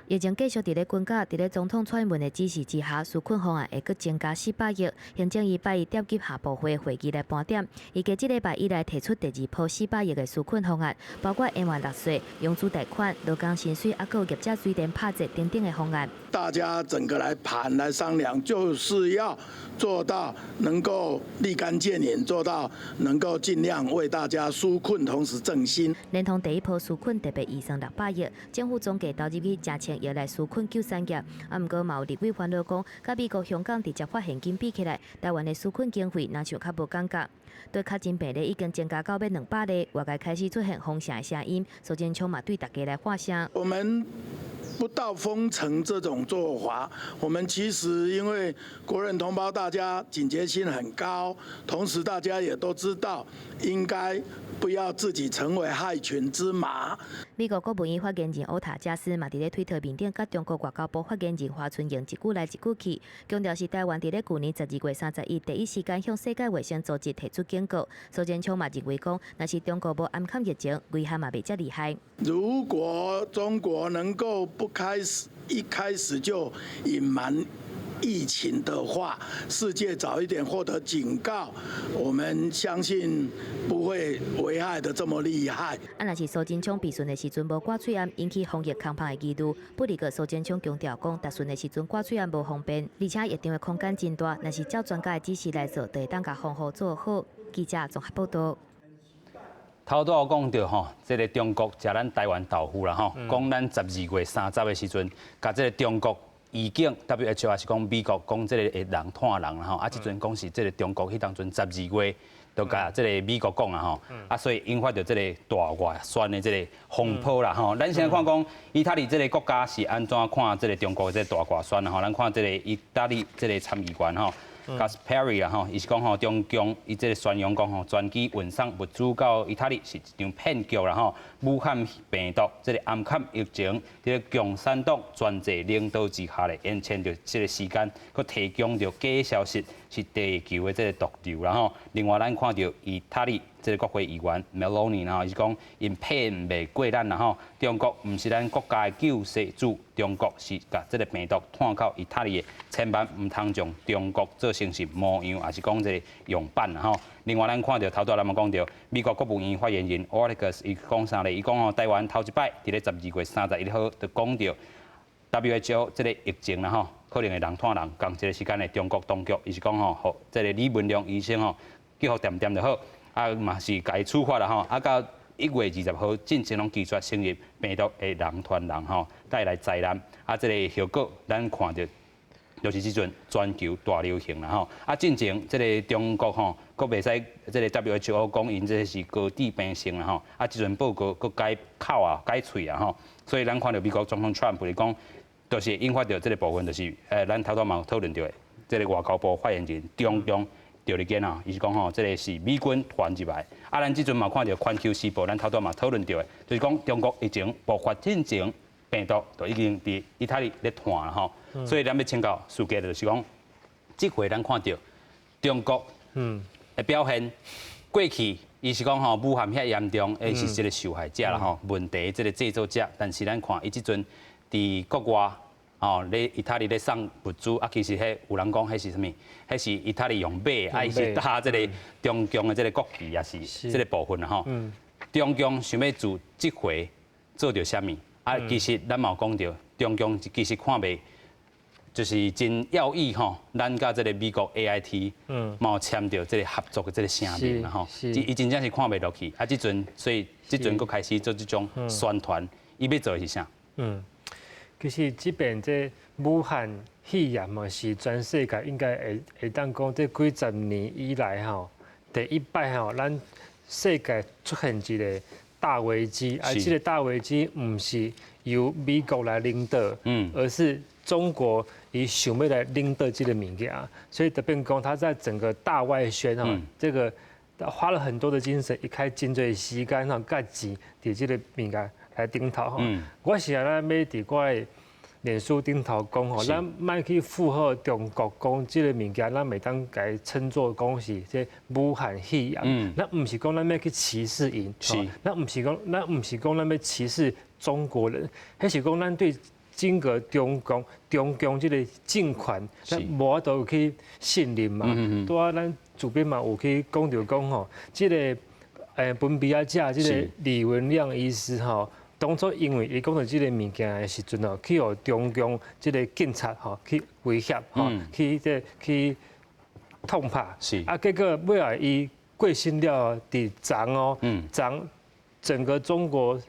[SPEAKER 10] 疫情繼續佇咧滾價，佇咧總統蔡英文的指示之下，紓困方案會閣增加400億。行政院拜一召集下部會會議來盤點，預計這禮拜以來提出第二波四百億的紓困方案，包括延緩納稅、融資貸款、勞工薪水，抑閣有業者水電拍折等等的方案。
[SPEAKER 11] 大家整個來盤來商量，就是要做到能夠立竿見影，做到能夠盡量為大家紓困，同時振興。
[SPEAKER 10] 連同第一波紓困特別預算600億，政府總計投入去1000億來紓困救產業。啊，毋過嘛有立委煩惱講，佮美國、香港直接發現金比起來，台灣的紓困經費若像較無感覺。對確診病例已經增加到欲200例，外界開始出現封城的聲音。蘇貞昌嘛對大家來發聲。
[SPEAKER 11] 我們不到封城這種做法，我們其實因為國人同胞大家警覺心很高，同時大家也都知道應該不要自己成為害群之馬。
[SPEAKER 10] 美國國務院發言人歐塔加斯嘛佇咧推特面頂，佮中國外交部發言人華春瑩一句來一句去，強調是台灣佇咧舊年12月31第一時間向世界衛生組織提出警告。蘇貞昌嘛認為講，若是中國無掩蓋疫情，危害嘛袂遮厲害。
[SPEAKER 11] 如果中國能夠不開始一開始就隱瞞疫情的話，世界早一點獲得警告，我們相信不會危害得這麼厲害。
[SPEAKER 10] 啊，若是蘇貞昌備詢的時陣無掛喙罨，引起防疫空縫的疑慮。不過蘇貞昌強調講，答詢的時陣掛喙罨無方便，而且疫場的空間真大，若是照專家的指示來做，就會當共防護做好。記者綜合報道。
[SPEAKER 1] 頭拄仔講著吼，這个中國食咱台灣豆腐啦吼，講咱12月30的時陣，共這个中國預警 WHO 抑是講美國講這个會人傳人啦吼，啊，這陣講是這个中國彼當陣十二月就共這个美國講啊吼，啊，所以引發著這个大外宣的這个風波啦吼。咱先看講意大利這个國家是按怎看這个中國這个大外宣啦吼，咱看這个意大利這个參議員吼。Gasparri 啦吼，伊是講吼，中共伊這个宣揚講吼，專機運送物資到意大利是一場騙局啦吼。武漢病毒這个掩蓋疫情，佇咧共產黨專制領導之下咧，延長著這个時間，閣提供著假消息，是地球的這个毒瘤啦吼。另外，咱看著意大利這个國會議員 Meloni 啦吼，伊是講𪜶騙袂過咱啦吼。中國毋是咱國家的救世主，中國是共這个病毒傳到意大利的，千萬毋通將中國做成是模樣，抑是講這个樣板啦吼。另外，咱看著頭拄仔咱嘛講著，美國國務院發言人 Ortagus 伊講啥咧？伊講吼，台灣頭一擺佇咧12月31號就講著， WHO 這個疫情啦吼，可能會人傳人，仝一个時間的中國當局，伊是講吼，予這个李文亮醫生吼，去予恬恬就好，啊嘛是共伊處罰啦吼，啊到1月20號進前攏拒絕承認病毒會人傳人吼，帶來災難，啊這个後果咱看著就是這陣全球大流行啦吼，啊進前這个中國吼，閣袂使這个 WHO 講𪜶這是高致病性啦吼，啊這陣報告閣改口啊改喙啊吼，所以咱看著美國總統川普伊講，就是引發著這个部分，就是咱頭拄嘛有討論著的，這个外交部發言人中共趙立堅啊，伊是講吼，這个是美軍傳入來，啊，咱這陣嘛看著環球時報，咱頭拄嘛討論著的，就是講中國疫情爆發進前，病毒就已經佇意大利咧傳啦吼，所以咱欲請教士傑就是講，這回咱看著中國的表現，過去伊是講吼武漢遐嚴重，伊是這个受害者啦吼，問題這个製造者，但是咱看伊這陣佇國外，哦，咧意大利咧送物資，啊，其實彼有人講彼是啥物？彼是意大利用馬，啊，伊是搭這个中共的這个國旗，也是這个部分啦吼。中共想欲自這回做著啥物？啊，其實咱嘛有講著，中共其實看袂，就是真要意吼，咱佮這个美國 AIT 嘛有簽著這个合作的這个聲明啦吼。伊真正是看袂落去，啊，這陣所以這陣閣開始做這種宣傳，伊欲做的是啥？
[SPEAKER 2] 其實這邊這武漢肺炎嘛，是全世界應該會會當講這幾十年以來吼，第一擺吼，咱世界出現一個大危機，啊，這個大危機毋是由美國來領導，而是中國伊想欲來領導這個物件，所以就變講，他在整個大外宣吼，這個花了很多的精神，伊開真濟時間吼，佮錢佇這個物件來頂頭吼。我是按呢欲佇我的臉書頂頭講吼，咱莫去附和中國講這个物件，咱袂當共伊稱作講是這武漢肺炎。咱毋是講咱欲去歧視𪜶，咱毋是講咱欲歧視中國人，彼是講咱對整個中共中共這个政權，咱無法度去信任嘛。拄仔咱主編嘛有去講著講吼，這个分別仔者這个李文亮醫師吼。當初因為伊講著這个物件的時陣哦，去予中共這个警察吼去威脅吼，去這去痛拍，啊，結果尾仔伊過身了，佇昨哦，昨整個中國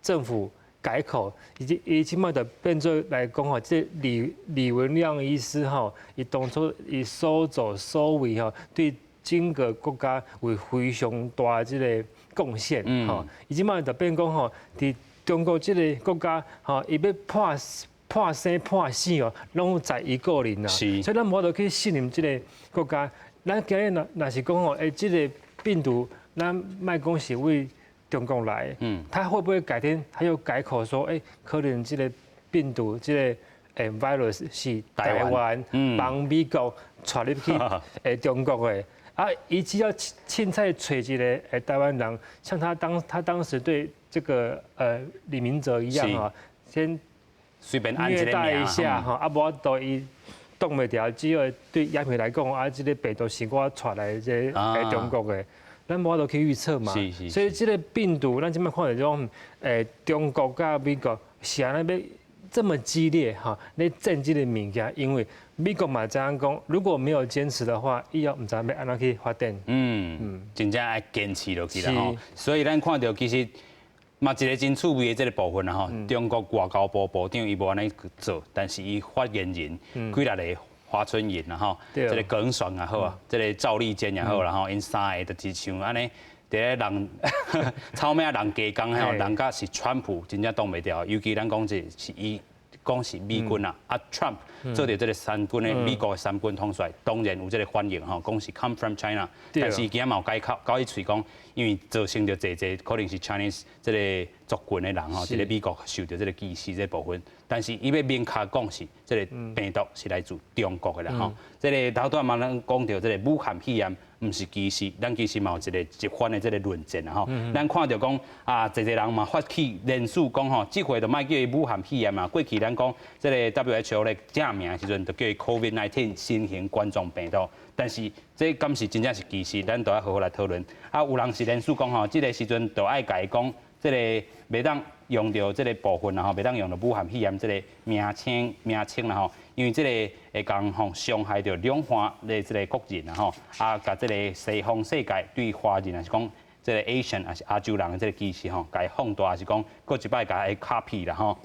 [SPEAKER 2] 政府改口，伊伊這擺就變做來講吼，這李文亮醫師吼，伊當初伊所作所為吼，對整個國家有非常大這个貢獻吼，伊這擺就變講吼，佇中國這个國家，吼，伊欲判判生判死哦，攏在伊個人啊。所以咱無法度去信任這个國家。咱今日若若是講吼，欸，這个病毒，咱莫講是對中國來，他會不會改天他又改口說，欸，可能這个病毒，這个virus 是台灣幫美國帶入去中國的。啊，伊只要凊彩揣一个台灣人，像他當時對這個李明哲一樣啊，先
[SPEAKER 1] 隨便
[SPEAKER 2] 虐待一下吼，啊，無法度伊擋袂牢，只要對亞美來講，啊，這个病毒是我帶來這個中國的，咱無法度去預測嘛。所以這个病毒，咱這擺看著這種中國佮美國是按呢欲這麼激烈哈，咧戰這个物件，因為美國嘛知影講，如果沒有堅持的話，以後毋知欲按怎去發展。
[SPEAKER 1] 嗯，真正愛堅持落去啦吼。所以咱看著其實嘛一个真趣味的這个部分啦吼。中國外交部部長伊無按呢做，但是伊發言人幾若个華春瑩啦吼，這个耿爽也好啊，這个趙立堅也好啦吼，𪜶三个就是像按呢。佇咧人草嶺人加工吼，人家是川普真正擋袂牢，尤其咱講這是伊講是美軍啊，啊 Trump 做著這个三軍的美國的三軍統帥，當然有這个反應吼，講是 come from China，但是伊今仔嘛有改口改喙講，因為造成著濟濟可能是 Chinese 這个族群的人吼，佇咧美國受著這个歧視這部分，但是伊欲明確講是這个病毒是來自中國的啦吼，這个頭拄仔嘛咱講著這个武漢肺炎。毋是歧視，咱其實嘛有一个一番的這个論戰啦吼。咱看著講啊，濟濟人嘛發起連署講吼，這回就莫叫伊武漢肺炎嘛。過去咱講這个 WHO 咧正名的時陣，就叫伊 COVID-19 新型冠狀病毒。但是這敢是真正是歧視，咱都愛好好來討論。啊，有人是連署講吼，這个時陣就愛共伊講這個袂當用著這個部分啦吼，袂當用著武漢肺炎這個名稱啦吼，因為這個會共吼傷害著兩岸的這個國人啦吼，啊，共這個西方世界對華人，抑是講這個 Asian 抑是亞洲人的這個歧視吼，共伊放大，抑是講閣一擺共伊 copy 啦吼。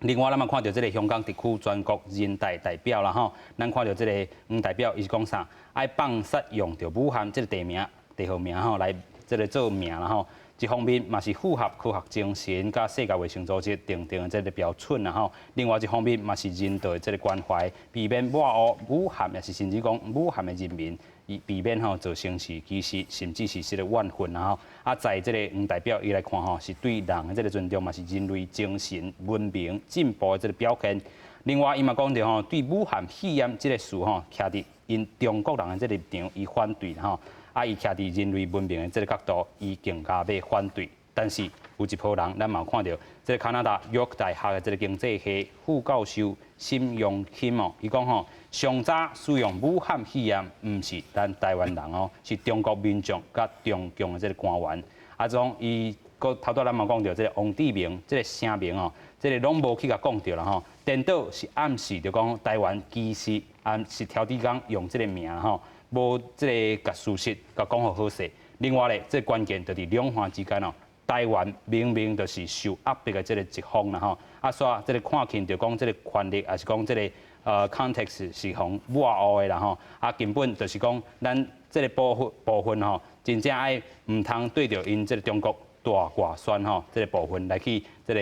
[SPEAKER 1] 另外，咱嘛看著這個香港特區全國人大代表啦吼，咱看著這個黃代表，伊是講啥？愛放殺用著武漢這個地名、地號名吼來這個做名啦吼。一方面嘛是符合科學精神，佮世界衛生組織訂定的這個標準啦吼。另外一方面嘛是人道的這個關懷，避免抹黑武漢，抑是甚至講武漢的人民，以避免吼造成是歧視，甚至是這個怨恨啦吼。啊，在這個黃代表伊來看吼，是對人的這個尊重，嘛是人類精神文明進步的這個表現。另外，伊嘛講著吼，對武漢肺炎這個詞吼，徛佇𪜶中國人的這個立場，伊反對吼。啊，伊徛佇人類文明的這個角度，伊更加欲反對。但是有一批人，咱嘛有看著，這個加拿大約克大學的這個經濟系副教授沈榮钦哦，伊講吼，上早使用武漢肺炎，毋是咱台灣人哦，是中國民眾佮中共的這個官員。啊，總伊閣頭拄咱嘛講著，這個王志民這個聲明哦，這個攏無去共講著啦吼。顛倒是暗示著講台灣其實暗是挑佇講用這個名吼。無這個共事實共講予好勢。另外咧，這個關鍵就佇兩岸之間哦，台灣明明就是受壓迫的這個一方啦吼。啊，煞這個看起就講這個權力，抑是講這個context 是予抹黑的啦吼。啊，根本就是講咱這個部分吼，真正愛毋通對著𪜶這個中國大外宣吼，這個部分來去這個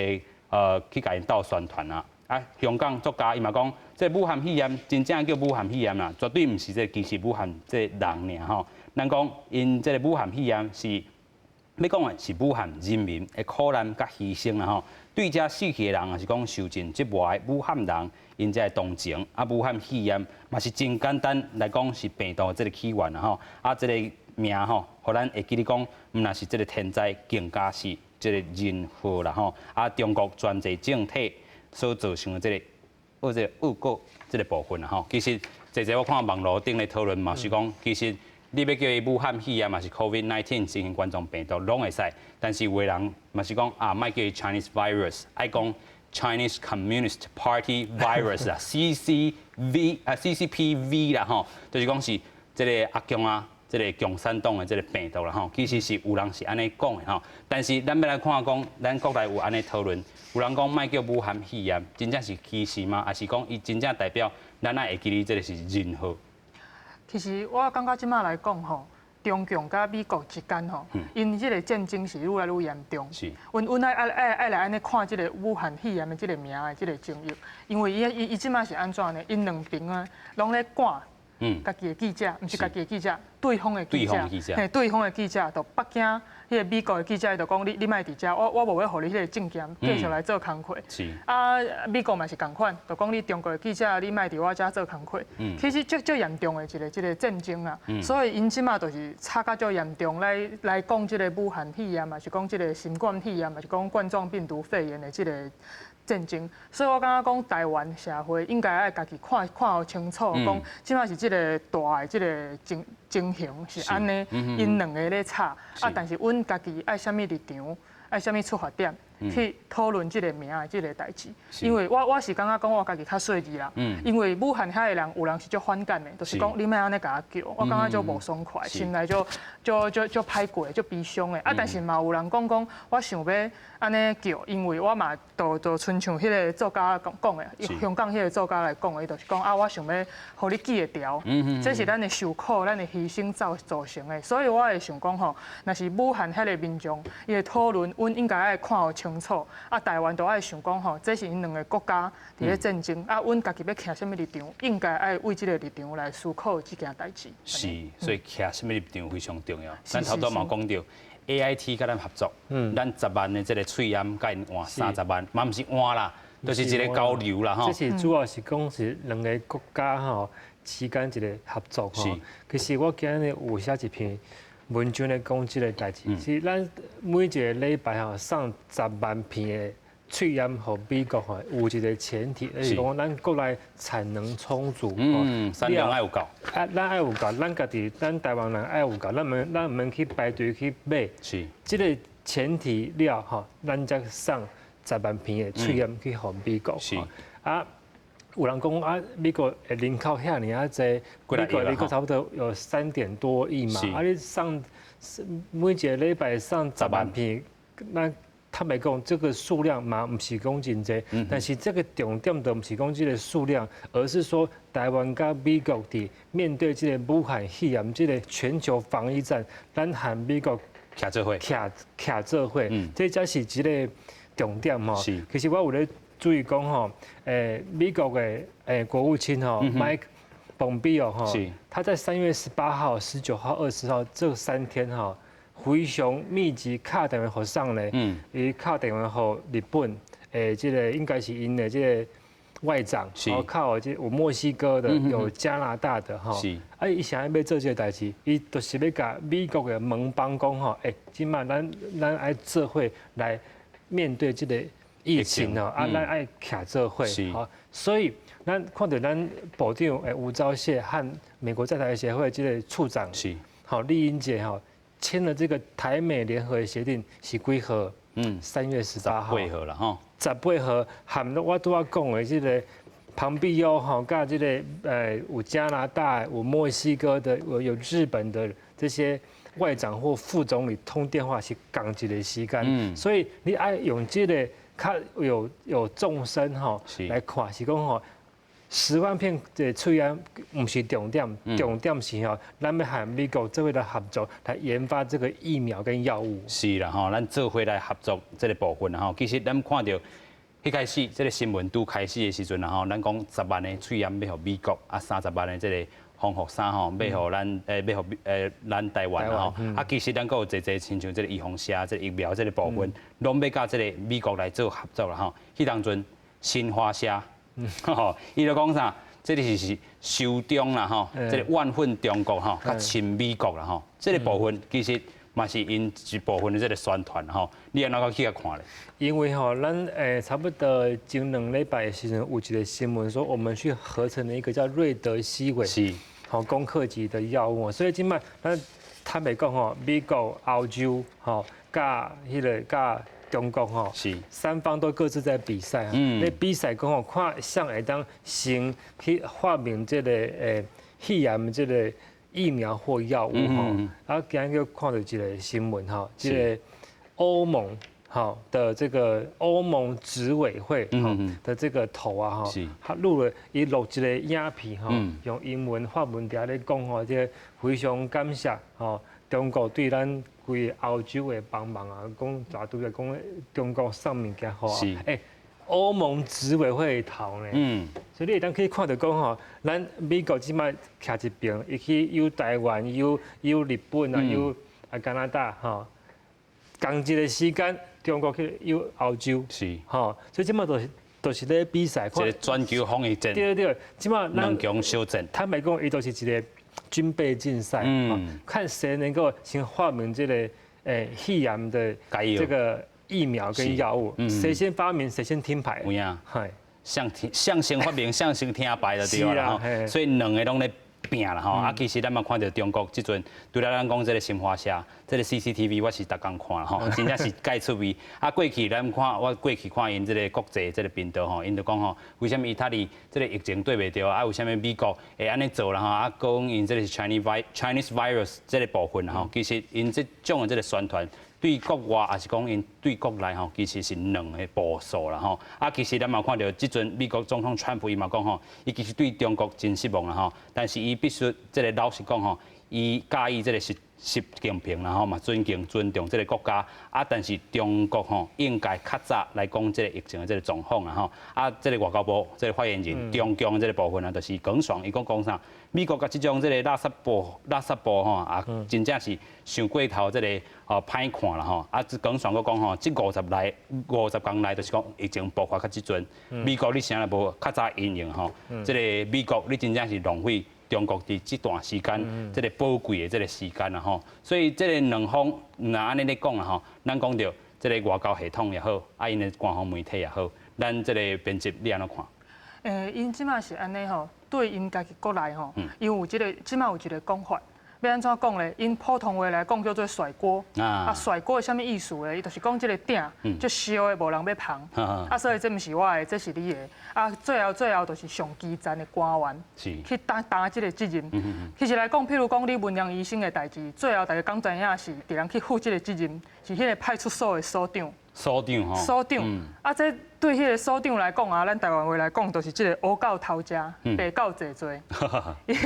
[SPEAKER 1] 去共𪜶鬥宣傳啊。啊，香港作家伊嘛講，這個武漢肺炎真正叫武漢肺炎啦，絕對毋是這個歧視武漢這個人爾吼。咱講𪜶這個武漢肺炎是欲講的是武漢人民的苦難佮犧牲啦吼。對遮死去的人，抑是講受盡折磨的武漢人，𪜶才會同情。啊，武漢肺炎嘛是真簡單來講是病毒的這個起源啦吼。啊，這個名吼，予咱會記得講，毋但是這個天災，更加是這個人禍啦吼。啊，中國專制政體所造成的這個這個惡果這個部分啦吼。其實，濟濟我看網路頂咧討論嘛，是講其實你欲叫伊武漢肺炎，抑是 COVID-19 新型冠狀病毒攏會使，但是有的人嘛是講啊，莫叫伊 Chinese virus，愛講 Chinese Communist Party virus 啊，CCV 啊 CCPV 啦吼，就是講是這個阿共啊，這個共產黨的這個病毒啦吼，其實是有人是按呢講的吼，但是咱欲來看講，咱國內有按呢討論，有人講莫叫武漢肺炎，真正是歧視嗎？抑是講伊真正代表咱愛會記得這個是人禍？
[SPEAKER 8] 其實我感覺這馬來講吼，中共佮美國之間吼，𪜶這個戰爭是愈來愈嚴重。阮愛來按呢看這個武漢肺炎的這個名的這個爭議，因為伊這馬是按怎呢？𪜶兩邊啊，攏咧趕家己的記者，毋是家己的記者，對方的記者，嘿，對方的記者，就北京彼個美國的記者，就講你莫佇遮，我無欲予你彼個證件繼續來做工課。啊，美國嘛是仝款，就講你中國的記者，你莫佇我遮做工課。其實足足嚴重的一個這個戰爭啊，所以𪜶這馬就是吵甲足嚴重，來講這個武漢肺炎，抑是講這個新冠肺炎，抑是講冠狀病毒肺炎的這個戰爭，所以我感覺講台灣社會應該愛家己看看予清楚，講這馬是這個大的這個情形是按呢，𪜶兩個咧吵，啊，但是阮家己愛啥物立場，愛啥物出發點去討論這個名的這個代誌。因為我是感覺講我家己較細膩啦，因為武漢遐的人有人是足反感的，就是講你莫按呢共我叫，我感覺足無爽快，心內足足足足歹過，足悲傷的。啊，但是嘛有人講講，我想欲按呢叫，因為我嘛就親像彼個作家講講的，香港彼個作家來講的，伊就是講啊，我想欲予你記會牢，這是咱的受苦、咱的犧牲造成的，所以我會想講吼，若是武漢遐个民眾伊的討論，阮應該愛看予清楚。啊，台灣都愛想講吼，這是𪜶兩個國家佇咧戰爭，啊，阮家己欲徛啥物立場，應該愛為這個立場來思考這件代誌。
[SPEAKER 1] 是，所以徛啥物立場非常重要。咱頭拄嘛講著，AIT 佮咱合作，咱十萬的這個喙罨共𪜶換30萬，嘛毋是換啦，就是一個交流啦吼。
[SPEAKER 2] 這是主要是講是兩個國家吼之間一個合作吼。其實我今日有寫一篇文章咧講這個代誌，是咱每一個禮拜吼送十萬片的喙罨予美國吼，有一個前提，就是講咱國內產能充足，
[SPEAKER 1] 產量愛有夠。
[SPEAKER 2] 啊，咱愛有夠，咱家己，咱台灣人愛有夠，咱毋免去排隊去買。這個前提了吼，咱才送十萬片的喙罨去予美國。啊，有人講啊，美國的人口遐爾仔濟，美國差不多有3點多億嘛，啊，你送每一个禮拜送十萬片，那坦白講，這個數量嘛，毋是講真濟，但是這個重點就毋是講這個數量，而是說台灣佮美國佇面對這個武漢肺炎這個全球防疫戰，咱和美國
[SPEAKER 1] 徛做伙，
[SPEAKER 2] 徛做伙，這才是一個重點吼。其實我有咧注意講吼，美國的國務卿吼，麥蓬佩奧吼，他在3月18號、19號、20號這3天吼，非常密集敲電話予誰咧，伊敲電話予日本，這個應該是𪜶的這個外長，然後敲這有墨西哥的，有加拿大的，吼，啊，伊啥欲做這個代誌，伊就是欲共美國的盟邦講吼，這擺咱愛做伙來面對這個疫情哦，啊，咱愛徛做伙，吼，所以咱看著咱部長吳釗燮和美國在台協會這個處長，好酈英傑吼，簽了這個台美聯合協定是幾號？3月18號。
[SPEAKER 1] 八號啦吼。
[SPEAKER 2] 18號，含我拄仔講的這個龐畢歐吼，佮這個有加拿大、有墨西哥的、有日本的這些外長或副總理通電話是仝一個時間，所以你愛用這個較有縱深吼來看，是講吼，10萬片的喙罨毋是重點，重點是吼，咱欲和美國做伙來合作來研發這個疫苗跟藥物。
[SPEAKER 1] 是啦吼，咱做伙來合作這個部分吼，其實咱看著，彼開始這個新聞拄開始的時陣啦吼，咱講十萬个喙罨欲予美國，啊30萬个這個防護衫吼，欲予咱欲予咱台灣吼，啊其實咱閣有濟濟親像這個預防射這個疫苗這個部分，攏欲佮這個美國來做合作啦吼。彼當陣新華社，吼，伊就講啥？這個是仇中啦吼，這個怨恨中國吼，較親美國啦吼，這個部分其實嘛是𪜶一部分的這個宣傳吼，你按怎閣去共看咧？
[SPEAKER 2] 因為吼，咱差不多前2禮拜的時陣有一個新聞說，我們去合成了一個叫瑞德西韋，吼攻克級的藥物，所以這擺咱坦白講吼，美國、歐洲吼，佮彼個佮中國吼，三方都各自在比賽，咧比賽講吼，看誰會當先去發明這個肺炎這個疫苗或藥物吼。啊，今日看著一個新聞吼，這個歐盟吼的這個歐盟執委會的這個頭啊吼，他錄了伊錄一個影片吼，用英文法文佇遐咧講吼，這個非常感謝吼中國對咱規歐洲的幫忙啊，講大拄咧講中國送物件予啊，歐盟執委會的頭呢，所以你會當去看著講吼，咱美國這擺徛一邊，伊去邀台灣、邀日本啊、邀啊加拿大吼，仝一個時間，中國去邀歐洲，吼，所以這擺就是咧比賽，
[SPEAKER 1] 這個全球防疫戰，
[SPEAKER 2] 對對，這擺
[SPEAKER 1] 兩強相戰，
[SPEAKER 2] 坦白講，伊就是一個軍備競賽，看誰能夠先發明這個肺炎的這個疫苗跟藥物，誰先發明誰先聽牌。
[SPEAKER 1] 有影，誰先發明，誰先聽牌就對啦。所以兩个攏咧拚啦吼。啊，其實咱嘛看著中國這陣，除了咱講這個新華社，這個 CCTV 我是逐工看吼，真正是蓋趣味。啊，過去咱看，我過去看𪜶這個國際這個頻道吼，𪜶就講吼，為啥物意大利這個疫情對袂著啊？為啥物美國會按呢做啦吼？啊，講𪜶這個是 Chinese virus 這個部分吼，其實𪜶這種的這個宣傳，對國外抑是講𪜶對國內吼，其實是兩个步數啦吼。啊，其實咱嘛看著，這陣美國總統川普伊嘛講吼，伊其實對中國真失望啦吼，但是伊必須這個老實講吼，伊佮意這個習近平啦吼嘛，尊敬尊重這個國家啊，但是中國吼應該較早來講這個疫情的這個狀況啦吼。啊，這個外交部這個發言人中共這個部分啊，就是耿爽，伊講講啥？美國佮這種這個垃圾部吼啊，真正是傷過頭這個哦歹看啦吼。啊，這耿爽閣講吼，這50工來就是講疫情爆發到這陣，美國你啥若無較早因應吼，這個美國你真正是浪費中國佇這段時間，這個寶貴的這個時間啦吼。所以這個兩方若按呢咧講啦吼，咱講著這個外交系統也好，啊𪜶的官方媒體也好，咱這個編輯你按怎看？𪜶
[SPEAKER 8] 這擺是按呢吼，對𪜶家己國內吼，因為有這個這擺有一個講法，欲按怎講咧？𪜶普通話來講叫做甩鍋。啊，甩鍋是啥物意思咧？伊就是講這個鼎足燒的，無人欲捧。啊，所以這毋是我的，這是你的。啊，最後最後就是上基層的官員去擔擔這個責任。其實來講，譬如講李文亮醫生的代誌，最後大家敢知影是佇人去負這個責任，是彼個派出所的所長。
[SPEAKER 1] 所長吼。
[SPEAKER 8] 所長。啊，這對彼個所長來講啊，咱台灣話來講，就是這個烏狗偷食，白狗坐罪。伊彼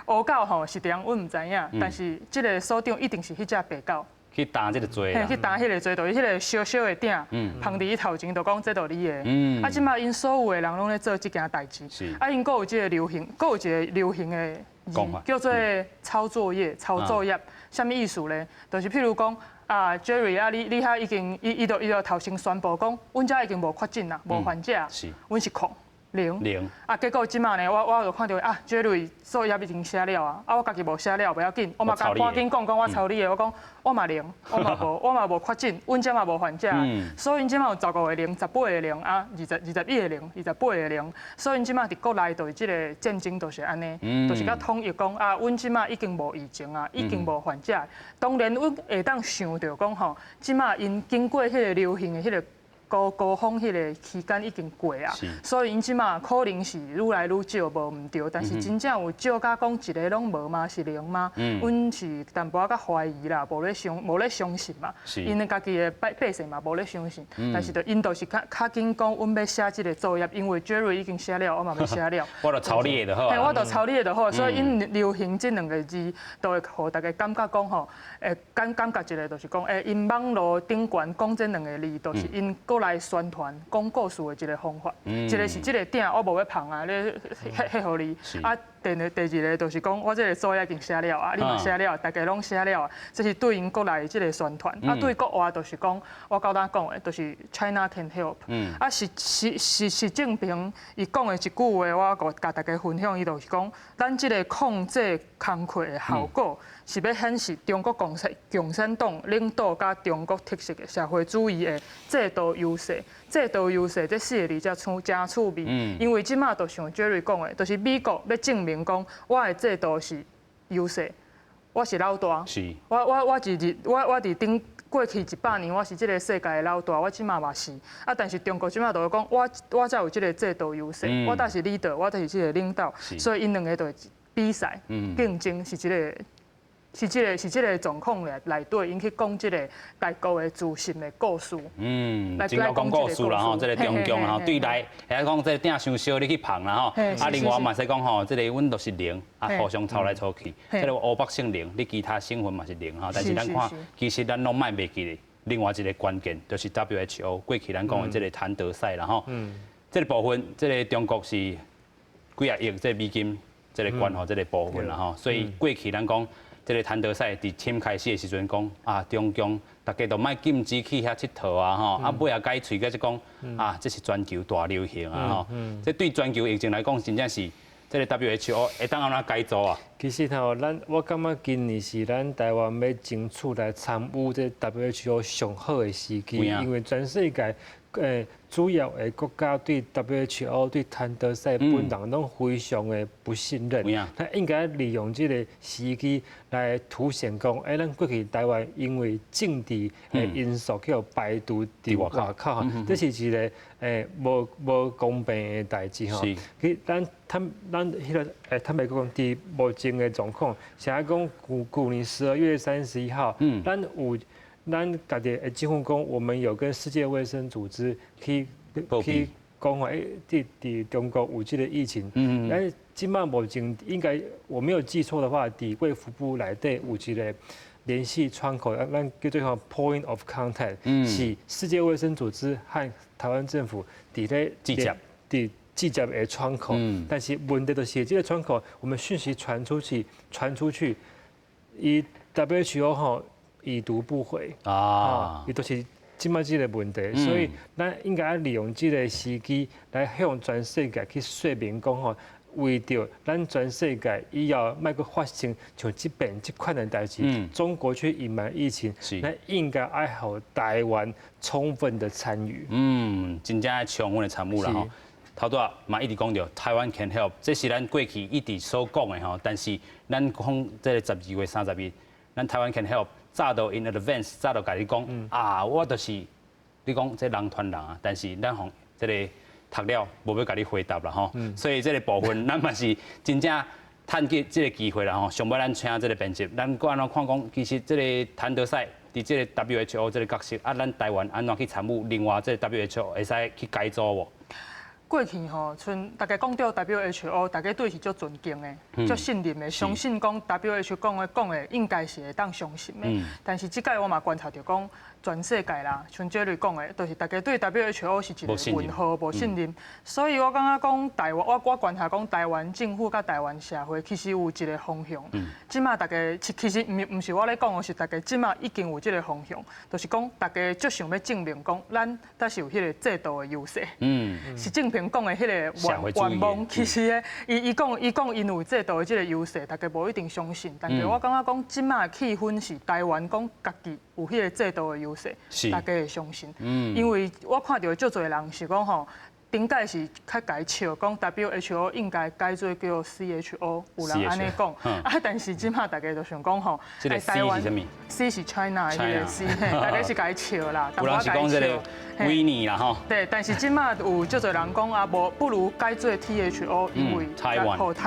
[SPEAKER 8] 個烏狗吼是佇人，阮毋知影，但是這個所長一定是彼隻白狗。
[SPEAKER 1] 去擔這個罪。
[SPEAKER 8] 去擔彼個罪，就是彼個燒燒的鼎，捧佇伊頭前，就講這就你的。啊，這擺𪜶所有的人攏咧做這件代誌。啊，𪜶閣有這個流行，閣有一個流行的字，叫做抄作業、抄作業，啥物意思咧？就是譬如講。啊，Jerry 啊，你遐已經伊就頭先宣布講，阮遮已經無確診啦，無患者，阮是空零。
[SPEAKER 1] 零。
[SPEAKER 8] 啊，結果這擺呢，我就看著啊，Jerry 作業已經寫了啊，啊，我家己無寫了，袂要緊，我嘛趕緊講講我抄你的，我講我嘛零，我嘛無確診，阮遮嘛無患者，所以𪜶這擺有15個零、18個零啊，21個零、28個零，所以𪜶這擺佇國內就是這個戰爭就是按呢，就是較統一講啊，阮這擺已經無疫情啊，已經無患者。當然，阮會當想著講吼，這擺𪜶經過彼個流行的彼個高高峰彼個期間已經過啊，所以𪜶這擺可能是愈來愈少，無毋對。但是真正有少甲講一個攏無嗎？是零嗎？阮是淡薄仔較懷疑啦，無咧相信嘛。𪜶家己的百姓嘛無咧相信，但是就𪜶就是較較緊講，阮欲寫這個作業，因為 Jerry 已經寫了，我嘛欲寫了。
[SPEAKER 1] 我就抄你的就好。
[SPEAKER 8] 嘿，我就抄你的就好，所以𪜶流行這兩個字，都會予大家感覺講吼，會感覺一個就是講，𪜶網路頂懸講這兩個字，就是𪜶過來宣傳講故事的一個方法。一個是這個鼎，我無欲捧啊，你彼予你。啊，第二個就是講，我這個作業已經寫了啊，你嘛寫了，大家攏寫了啊，這是對𪜶國內的這個宣傳。啊，對國外就是講，我夠膽講的，就是 China can help。啊，習近平伊講的一句話，我共大家分享，伊就是講，咱這個控制工課的效果，是欲顯示中國共產黨領導佮中國特色的社會主義的制度優勢。制度優勢這四個字才趣誠趣味，因為這擺就像 Jerry 講的，就是美國欲證明講我的制度是優勢，我是老大。我佇頂過去100年，我是這個世界的老大，我這擺嘛是。啊，但是中國這擺就講，我才有這個制度優勢，我才是 leader，我才是這個領導，所以𪜶兩個就比賽競爭是這個。是這個狀況內底，𪜶去講這個大國的自信的故事。
[SPEAKER 1] 真夠講故事啦吼，這個中共吼對內，會講這個鼎傷燒，你去捧啦吼。啊，另外嘛使講吼，這個阮都是零，啊，互相抄來抄去。這個湖北省零，你其他省份嘛是零吼。但是咱看，其實咱攏莫袂記得，另外一個關鍵就是 WHO 過去咱講的這個譚德塞啦吼。這個部分，這個中國是幾仔億這個美金，這個捐予這個部分啦吼。所以過去咱講。這個譚德塞佇簽開始的時陣講啊，中共大家都莫禁止去遐𨑨迌啊吼，啊尾仔改喙個就講啊，這是全球大流行啊吼，這對全球疫情來講，真正是這個 WHO 會當按怎改組啊？
[SPEAKER 2] 其實吼，我感覺今年是咱台灣欲爭取來參與這 WHO 上好的時機，因為全世界主要的國家對 WHO 對譚德塞本人攏非常的不信任，咱應該利用這個時機來凸顯講，咱過去台灣因為政治的因素去予排除佇外口，這是一個無公平的代誌吼。其咱坦咱彼個坦白講，佇目前的狀況，是按講舊年12月31號，咱有咱家己的政府講，我們有跟世界衛生組織去講話，佇中國有這個疫情。咱這擺目前應該我沒有記錯的話，佇衛福部內底有一個聯繫窗口，咱叫做 point of contact，是世界衛生組織和台灣政府佇咧
[SPEAKER 1] 直接
[SPEAKER 2] 佇直接的窗口。但是問題就是這個窗口，我們訊息傳出去，傳出去，伊 WHO 吼已讀不回啊，伊都是這擺這個問題，所以咱應該利用這個時機來向全世界去說明講吼，為著咱全世界以後莫閣發生像這遍這款的代誌，中國去隱瞞疫情，咱應該愛予台灣充分的參與。
[SPEAKER 1] 嗯，真正愛充分的參與啦吼。頭拄仔嘛一直講著 Taiwan can help，這是咱過去一直所講的吼。但是咱講這个12月30日，咱 Taiwan can help 早就 in advance 早就共你講啊，我就是你講這人傳人啊，但是咱予這个讀了無欲共你回答啦吼。所以這个部分咱嘛是真正趁這這个機會啦吼。上尾咱請這个編輯，咱閣按怎看講，其實這个譚德塞佇這个 WHO 這个角色，啊，咱台灣按怎去參與？另外，這个 WHO 會使去改組無？
[SPEAKER 8] 過去吼，賰大家講著 WHO，大家對伊是足尊敬的，足信任的，相信講 WHO 講的應該是會當相信的。但是這擺我嘛觀察著講，全世界啦，像這類講的，就是大家對 WHO 是一個問號，無信任。所以我感覺講台灣，我觀察講台灣政府佮台灣社會其實有一個方向。這馬大家其實毋是我咧講，是大家這馬已經有這個方向，就是講大家足想欲證明講，咱才是有彼個制度的優勢。習近平講的彼個願望，其實咧，伊講𪜶有制度的這個優勢，大家無一定相信。但是我感覺講這馬的氣氛是台灣講家己有彼個制度的優勢，大家會相信。因為我看著足濟人是講吼，頂擺是較共笑，講 WHO 應該改做叫 CHO，有人按呢講。啊，但是這馬大家就想講吼，
[SPEAKER 1] 這个 C 是啥物
[SPEAKER 8] ？C 是 China 的彼個 C，大家是共笑啦。
[SPEAKER 1] 有人是講這个維尼啦吼。
[SPEAKER 8] 對，但是這馬有足濟人講啊，無不如改做 THO，因為予台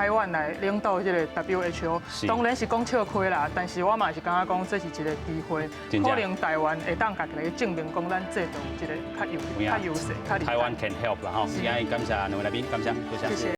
[SPEAKER 8] 灣來領導這个 WHO。當然是講笑話啦，但是我嘛是感覺講這是一個機會，可能台灣會當家己來證明講咱制度有一個較優勢、較厲害。
[SPEAKER 1] Taiwan can help 啦吼，今日感謝兩位來賓，感謝，多謝。
[SPEAKER 8] 謝謝。